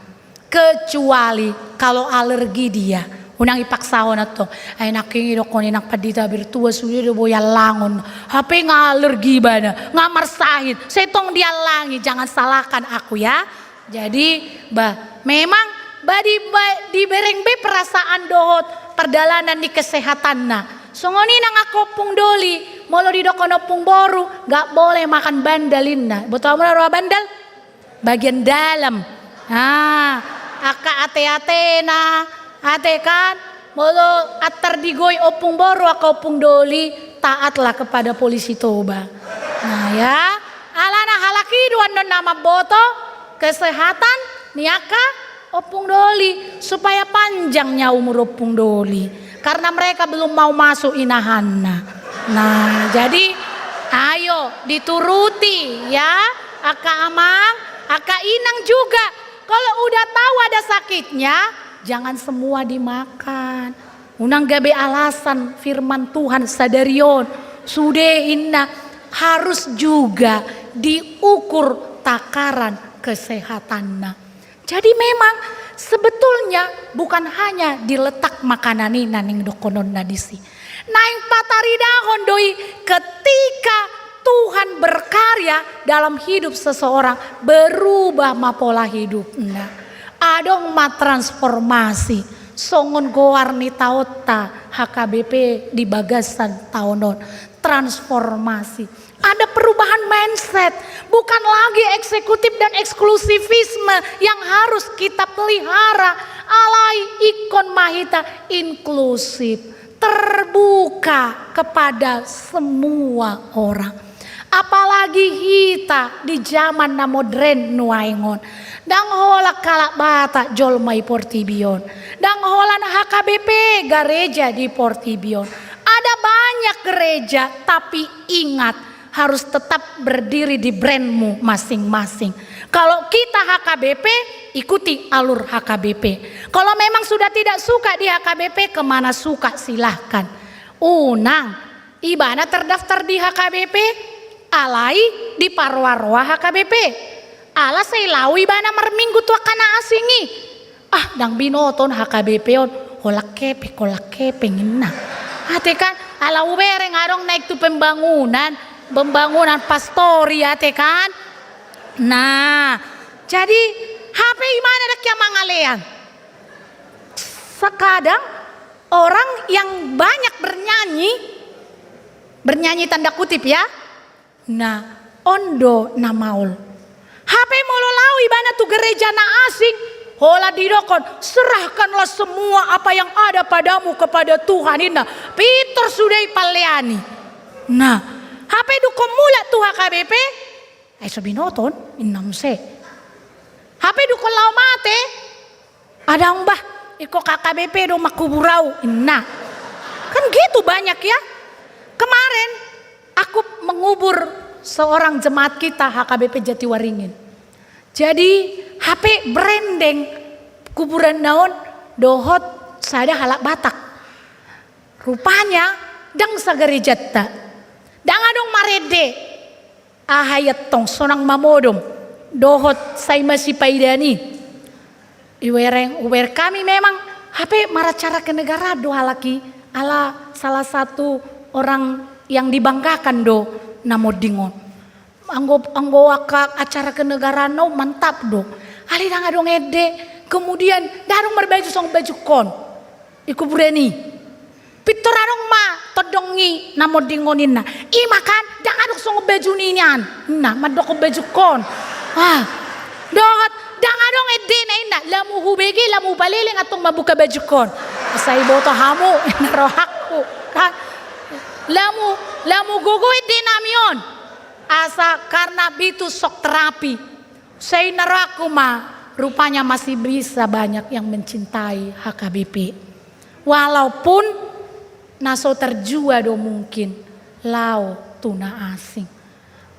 Kecuali kalau alergi dia. Unang ipaksahon antong. Ai nangkin i dokkon inang pandita bertua sude do boi allangon. Hape nga alergi ibana, nga marsahit. Sai tong diallangi, jangan salahkan aku ya. Jadi, bah, memang bah di, bah, dibereng be perasaan dohot pardalanan ni kesehatanna. Songon i nang angka ompung doli, molo didokkon ompung boru, nggak boleh makan bandel inna. Boto hamu na roha bandel? Bagian dalam. Nah, angka ate-atena, ate kan? Molo antar digoi ompung boru angka ompung doli, taatlah kepada polisi Toba. Nah ya, alana halak i do annon na mamboto kesehatan ni angka ompung doli, supaya panjang nya umur ompung doli. Karena mereka belum mau masuk inahanna. Nah, jadi ayo dituruti ya, angka amang, angka inang juga. Kalau udah tahu ada sakitnya, jangan semua dimakan. Unang gabe alasan firman Tuhan sadari on. Sude inna harus juga diukur takaran kesehatanna. Jadi memang sebetulnya bukan hanya diletak makanan i na nidokkononna disi. Naeng pataridahon do i ketika Tuhan berkarya dalam hidup seseorang, berubah ma pola hidupna. Adong ma transformasi, songon goar ni taonta H K B P di bagasan taon on. Transformasi. Ada perubahan mindset. Bukan lagi eksekutif dan eksklusivisme yang harus kita pelihara. Alai ingkon ma hita inklusif, terbuka kepada semua orang. Apalagi hita di zaman na modern nuaeng on. Ndang holan halak Batak jolma i portibi on. Ndang holan H K B P gareja di portibi on. Ada banyak gereja, tapi ingat, harus tetap berdiri di brandmu masing-masing. Kalau kita H K B P, ikuti alur H K B P. Kalau memang sudah tidak suka di H K B P, kemana suka, silahkan. Unang, ibana terdaftar di H K B P, alai diparoa-roa H K B P. Ala sai laho ibana marminggu tu angka na asing i. Ah, ndang binoto on H K B P on, holan kepeng, holan kepeng inna. Ate kan, ala hubereng adong naik tu pembangunan, pembangunan pastori, ate kan. Nah, jadi hape ibana ndang hea mangalean. Sekadang orang yang banyak bernyanyi, bernyanyi tanda kutip ya, nah, on do na maol. Hape molo laho ibana tu gereja na asing, holan didokkon, serahkanlah semua apa yang ada padamu kepada Tuhan, inna. Pintor sude i palleani. Nah, hape dungkon mulak tu H K B P, ai so binoto on, inna muse. Hape dungkon laho mate, adong bah, ingkon H K B P do mangkubur au, inna. Kan gitu banyak ya. Kemarin aku mengubur seorang jemaat kita H K B P Jatiwaringin. Jadi hape branding kuburanna on dohot sada halak Batak. Rupanya ndang sagarejanta. Ndang adong marende. Aha i antong sonang mamodom dohot sai masipaidaan i. Ibereng, ibereng hami memang hape maracara kenegaraan do halak i, ala salah satu orang yang dibanggakan do na monding on. Anggo, anggo angka acara kenegaraan on mantap do. Alai ndang adong ende, kemudian ndang adong marbaju songon bajungkon. I kuburan i. Pintor adong ma tondong i na monding on inna. I ma kan, ndang adong songon baju nian. Inna, mandokkon bajungkon. Ah. Dohot, ndang adong endena inna. Lamu hubege, lamu hupaleleng antong mambuka bajungkon. Asa iboto hamu, inna rohangku. Kan? Lamu, lamu gogo endenami on. Asa karna bitus sok terapi. Sai na rohangku ma, rupanya masih bisa banyak yang mencintai H K B P. Walaupun na so terjua do mungkin laho tu na asing.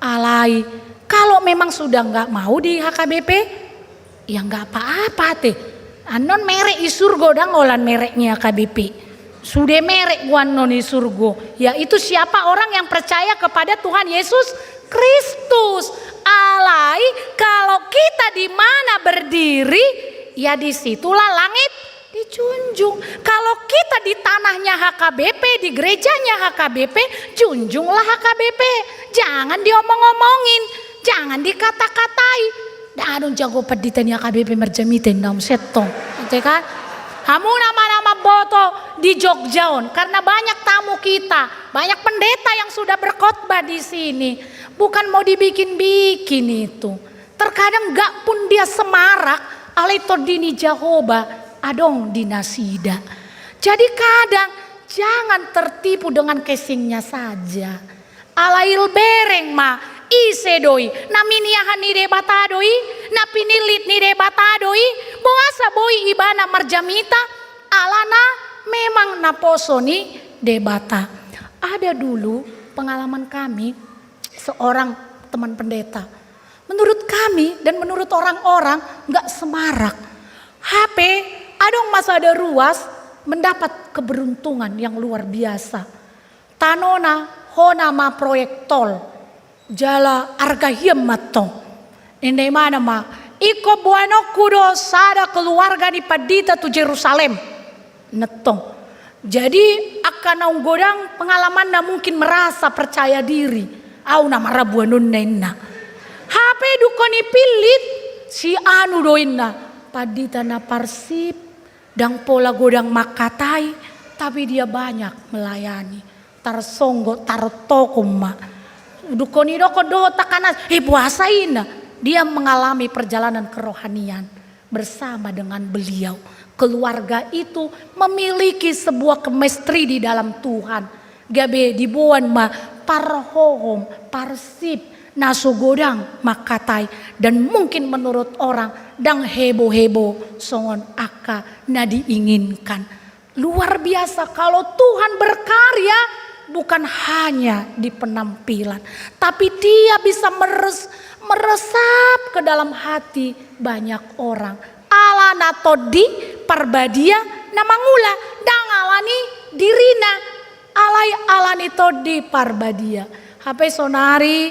Alai, kalau memang sudah nggak mau di H K B P, ya nggak apa-apa ate. Annon merek i surgo, ndang holan merek ni H K B P. Sude merek goarna i surgo, yaitu siapa orang yang percaya kepada Tuhan Yesus Kristus. Alai kalau kita di mana berdiri, ya di situlah langit dijunjung. Kalau kita di tanahnya H K B P, di gerejanya H K B P, junjunglah H K B P. Jangan diomong-omongin, jangan dikata-katai. Ndang adong jago pandita ni H K B P marjamita, ndang settong. Ate kan? Hamu nama-nama boto di Jogja on, karena banyak tamu kita, banyak pendeta yang sudah berkhotbah di sini. Bukan mau dibikin-bikin itu. Terkadang nggak pun dia semarak, alai tondi ni Jahowa adong di nasida. Jadi kadang jangan tertipu dengan casingnya saja. Alai bereng ma, ise do i, na miniahan ni Debata do i, na pinillit ni Debata do i, boasa boi ibana marjamita, alana memang naposo ni Debata. Ada dulu pengalaman kami, seorang teman pendeta. Menurut kami dan menurut orang-orang, nggak semarak. Hape adong ma sada ruas mendapat keberuntungan yang luar biasa. Tanona, hona ma proyek tol. Jala arga hian ma tong. Ninna imana ma, ingkon boanonku do sada keluarga ni pandita tu Jerusalem. Ninna tong. Jadi angka naung godang pengalamanna mungkin merasa percaya diri. Au nama ra boanonna, ninna. Hape dungkon ipillit, si anu do, ninna. Pandita na parsip, ndang pola godang mangkatai, tapi dia banyak melayani. Tarsonggot, tartokom ma. Dungkon idokkon dohot angka na, eh, boasa, ninna. Dia mengalami perjalanan kerohanian bersama dengan beliau. Keluarga itu memiliki sebuah chemistry di dalam Tuhan. Gabe diboan ma parhohom, parsip, na so godang mangkatai, dan mungkin menurut orang ndang heboh-heboh songon angka na diinginkan. Luar biasa, kalau Tuhan berkarya bukan hanya di penampilan, tapi Dia bisa meres-, meresap ke dalam hati banyak orang. Alana Tondi Parbadia na mangula, ndang alani dirina, alai alani Tondi Parbadia. Hape sonari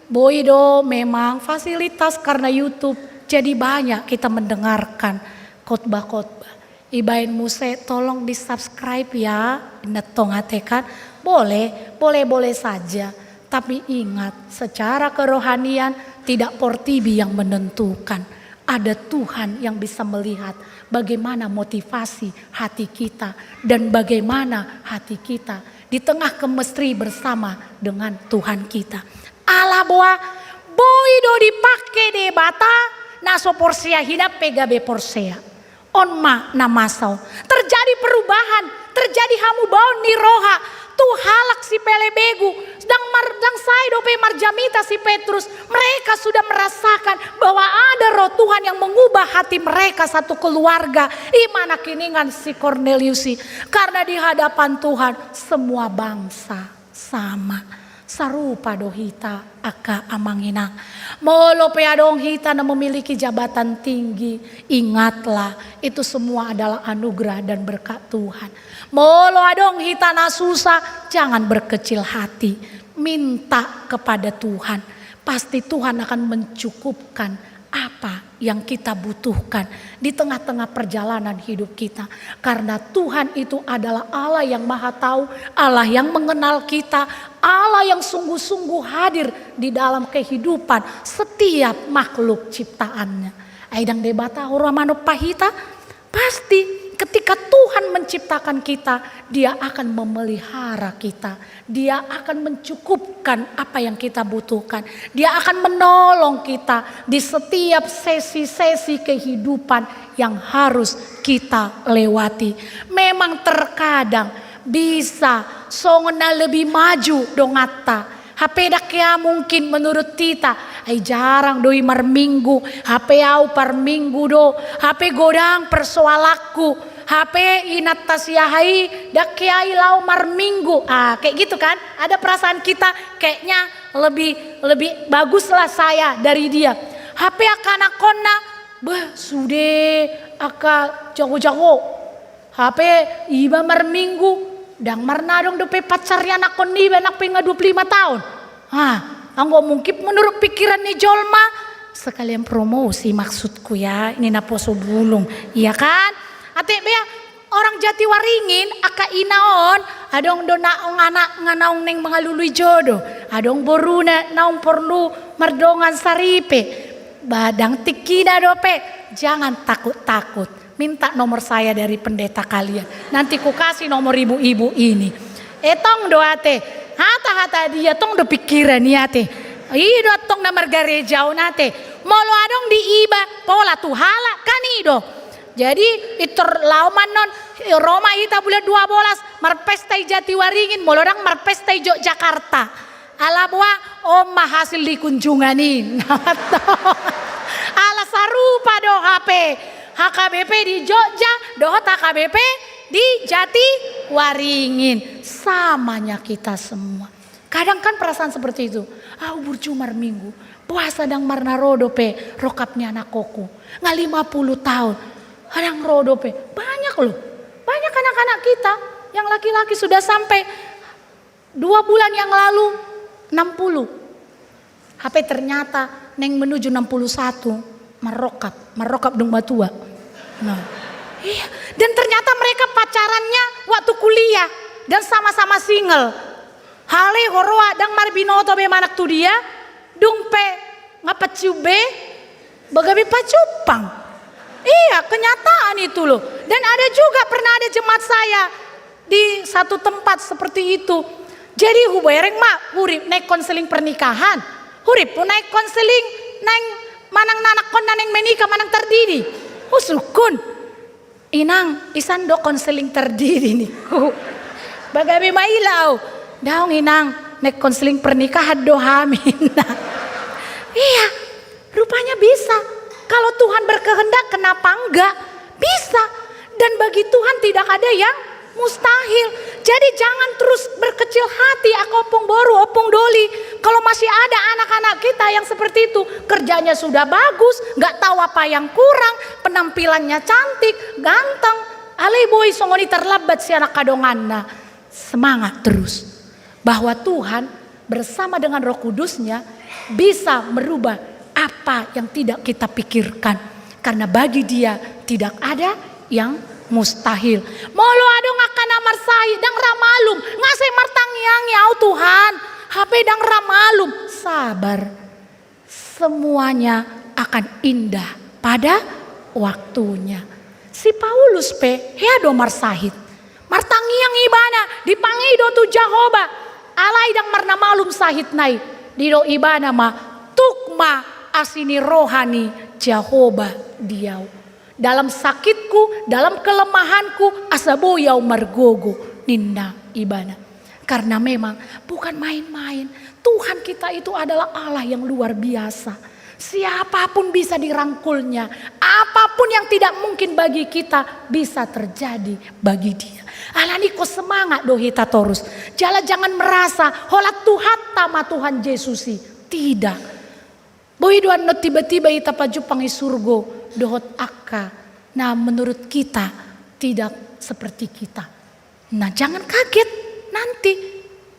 boi do memang fasilitas karena YouTube, jadi banyak kita mendengarkan khotbah-khotbah. Ibaen muse, tolong di-subscribe ya, ninna tong, ate kan. Boleh, boleh-boleh saja. Tapi ingat, secara kerohanian tidak portibi yang menentukan. Ada Tuhan yang bisa melihat bagaimana motivasi hati kita dan bagaimana hati kita di tengah chemistry bersama dengan Tuhan kita. Ala boha, boi do dipangke Debata na so porsea hinan pe gabe porsea. On ma na masa on. Terjadi perubahan, terjadi hamubaon ni roha. Tu halak sipelebegu, ndang mar-, ndang sae dope marjamita si Petrus. Mereka sudah merasakan bahwa ada Roh Tuhan yang mengubah hati mereka satu keluarga. I ma nangkiningan si Kornelius i. Karena di hadapan Tuhan semua bangsa sama. Sarupa do hita, angka amang inang. Molo pe adong hita na memiliki jabatan tinggi, ingatlah, itu semua adalah anugerah dan berkat Tuhan. Molo adong hita na susah, jangan berkecil hati. Minta kepada Tuhan. Pasti Tuhan akan mencukupkan apa yang kita butuhkan di tengah-tengah perjalanan hidup kita. Karena Tuhan itu adalah Allah yang Maha Tahu, Allah yang mengenal kita, Allah yang sungguh-sungguh hadir di dalam kehidupan setiap makhluk ciptaan-Nya. Ai ndang Debata huroha manompa hita? Pasti ketika Tuhan menciptakan kita, Dia akan memelihara kita. Dia akan mencukupkan apa yang kita butuhkan. Dia akan menolong kita di setiap sesi-sesi kehidupan yang harus kita lewati. Memang terkadang bisa songon na lebih maju donganta. Hape ndang hea mungkin menurut hita, ai jarang do i marminggu, hape au parminggu do, hape godang persoalanku, hape inanta si aha i ndang hea i laho marminggu. Ah, kayak gitu kan? Ada perasaan kita kayaknya lebih, lebih baguslah saya dari dia. Hape angka anakkonna, bah, sude angka jago-jago. Hape iba marminggu, ndang marnadong dope pacar ni anakkon niba, nang pe nga dua puluh lima taon. Ha, Anggo mungkin menurut pikiran ni jolma, sekalian promosi maksudku ya, ini naposo bulung, iya kan? Ate bea, orang Jatiwaringin, angka ina on, adong do naung anakna naung naeng mangalului jodo, adong boruna naung porlu mardongan saripe, ba ndang tingkina dope, jangan takut-takut. Minta nomor saya dari pendeta kalian. Nanti kukasih nomor ibu-ibu ini. E tong do ate. Hata-hata dia tong do pikiran i ate. I do tong na margareja on ate. Molo adong diiba pola tu halak kan i do. Jadi itor laho ma annon, ro ma hita bulan dua bolas marpesta i Jatiwaringin, molo ndang marpesta i Jogjakarta. Ala boha, on ma hasil di kunjungan i. Ala sarupa do hape H K B P di Jogja dohot H K B P di Jatiwaringin. Samanya kita semua. Kadang kan perasaan seperti itu. Au burju marminggu, puasa ndang marna ro dope rokap ni anakkonku. Nga lima puluh tahun, ndang ro dope. Banyak loh. Banyak anak-anak kita yang laki-laki sudah sampai dua bulan yang lalu enam puluh. Hape ternyata naeng menuju enam puluh satu marrokap, marrokap dung matua. Nah, iya. Dan ternyata mereka pacarannya waktu kuliah dan sama-sama single. Alai huroha ndang marbinoto be manang tu dia, dung pe nga pacium be, ba gabe pacumpang. Iya, kenyataan itu loh. Dan ada juga pernah ada jemaat saya di satu tempat seperti itu. Jadi hubereng ma, hurip naeng konseling pernikahan. Hurippu naeng konseling, naeng manang na anakkonna naeng menikah, manang tardidi. Husungkun. Inang, isan do konseling tardidi ningku. Ba gabe maila au. Daong inang, naeng konseling pernikahan do hami. Iya, rupanya bisa. Kalau Tuhan berkehendak, kenapa enggak? Bisa. Dan bagi Tuhan tidak ada yang mustahil. Jadi jangan terus berkecil hati, angka ompung boru, ompung doli. Kalau masih ada anak-anak kita yang seperti itu, kerjanya sudah bagus, nggak tahu apa yang kurang, penampilannya cantik, ganteng, alai boi songon i tarlambat sian angka donganna. Semangat terus. Bahwa Tuhan bersama dengan Roh Kudus-Nya bisa merubah apa yang tidak kita pikirkan. Karena bagi Dia tidak ada yang mustahil. Molo adong angka na marsahit, ndang ra malum, nga sai martangiang i au Tuhan, hape ndang ra malum, sabar. Semuanya akan indah pada waktunya. Si Paulus pe hea do marsahit. Martangiang ibana, dipangido tu Jahowa. Alai ndang marna malum sahitna i. Didok ibana ma, tuk ma asi ni roha ni Jahowa di au. Dalam sakitku, dalam kelemahanku, asa boi au margogo, ninna ibana. Karena memang bukan main-main. Tuhan kita itu adalah Allah yang luar biasa. Siapapun bisa dirangkul-Nya. Apapun yang tidak mungkin bagi kita bisa terjadi bagi Dia. Alani i ingkon semangat do hita torus. Jala jangan merasa holan Tuhanta ma Tuhan Jesus i. Tidak. Boi do annon tiba-tiba hita pajumpang i surgo dohot angka na menurut kita tidak seperti kita. Nah, jangan kaget nanti.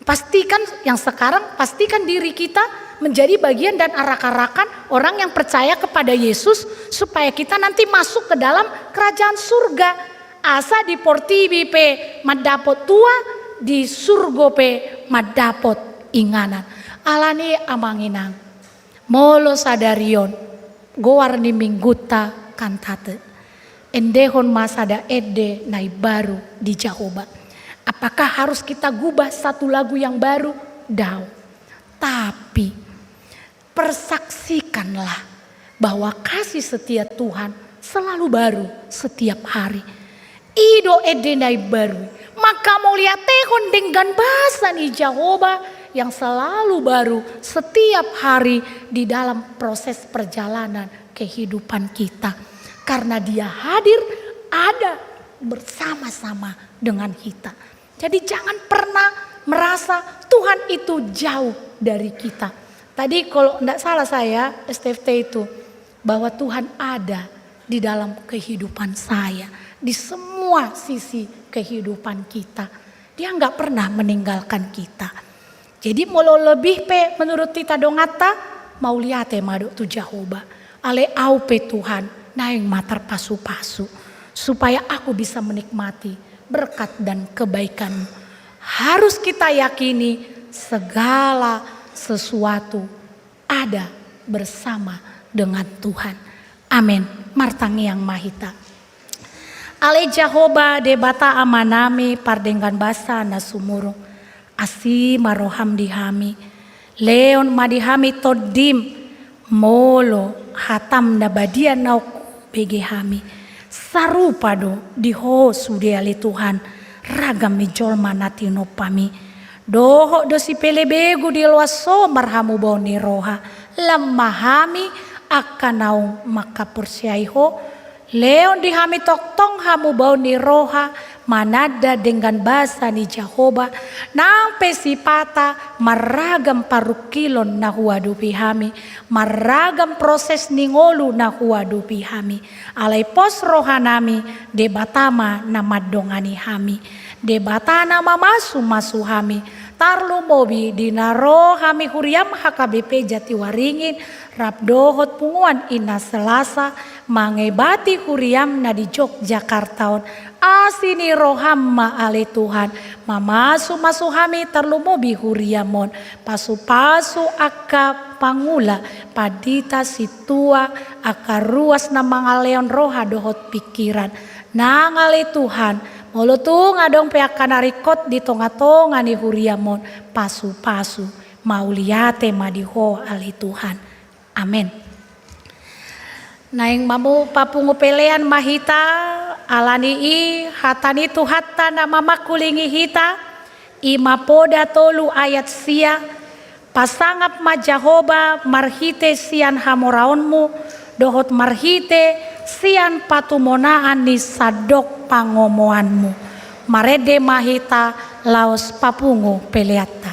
Pastikan yang sekarang, pastikan diri kita menjadi bagian dan arak-arakan orang yang percaya kepada Yesus supaya kita nanti masuk ke dalam kerajaan surga. Asa di portibi pe mandapot tua, di surgo pe mandapot inganan. Alani i amang inang. Molo sadari on, goar ni minggunta kantate. Endehon ma sada ende na imbaru di Jahowa. Apakah harus kita gubah satu lagu yang baru? Daong. Tapi, persaksikanlah bahwa kasih setia Tuhan selalu baru setiap hari. I do ende na imbaru i, mangkamauliatehon denggan basa ni Jahowa yang selalu baru setiap hari di dalam proses perjalanan kehidupan kita. Karena Dia hadir, ada bersama-sama dengan kita. Jadi jangan pernah merasa Tuhan itu jauh dari kita. Tadi kalau nggak salah saya, S T F T itu, bahwa Tuhan ada di dalam kehidupan saya, di semua sisi kehidupan kita. Dia nggak pernah meninggalkan kita. Jadi molo lebih pe menurut hita donganta, mauliate ma do tu Jahowa. Alai au pe Tuhan, naeng ma tarpasu-pasu, supaya aku bisa menikmati berkat dan kebaikan-Mu. Harus kita yakini segala sesuatu ada bersama dengan Tuhan. Amen. Martangiang ma hita. Ale Jahowa Debata Amanami pardenggan basa na sumurung, asi ma roham di hami, lehon ma di hami tondim, molo hatam na badia naung hubege hami, sarupa do di Ho sude ale Tuhan, ragam ni jolma na tinompami. Dohot do sipelebegu di loas Ho marhamubaon ni roha, lam ma hami angka naung mangkaporseai Ho, lehon di hami tongtong hamubaon ni roha, mananda denggan basa ni Jahowa, nang pe sipata marragam parungkilon na huadopi hami, marragam proses ni ngolu na huadopi hami. Alai pos rohanami, Debata ma na mandongani hami. Debata na mamasu-masu hami, tarlumobi di na ro hami huriam H K B P Jatiwaringin, rap dohot punguan Inna Selasa, mangebati huriam na di Jogjakarta on. Asi ni roham ma ale Tuhan, mamasu-masu hami tarlumobi huriam on, pasu-pasu angka pangula, pandita, sintua, angka ruas na mangalehon roha dohot pingkiran. Nang ale Tuhan, molo tung adong pe angka na ringkot di tonga-tonga ni huriam on, pasu-pasu, mauliate ma di Ho ale Tuhan. Amen. Naeng mamu papungu pelean ma hita, ala ni i hata ni Tuhanta na mamangkulingi hita, i ma Poda tolu ayat sia, pasangap ma Jahowa marhite sian hamoraonmu, dohot marhite sian patumonaan ni sandok pangomoanmu. Marende ma hita laos papungu peleanta.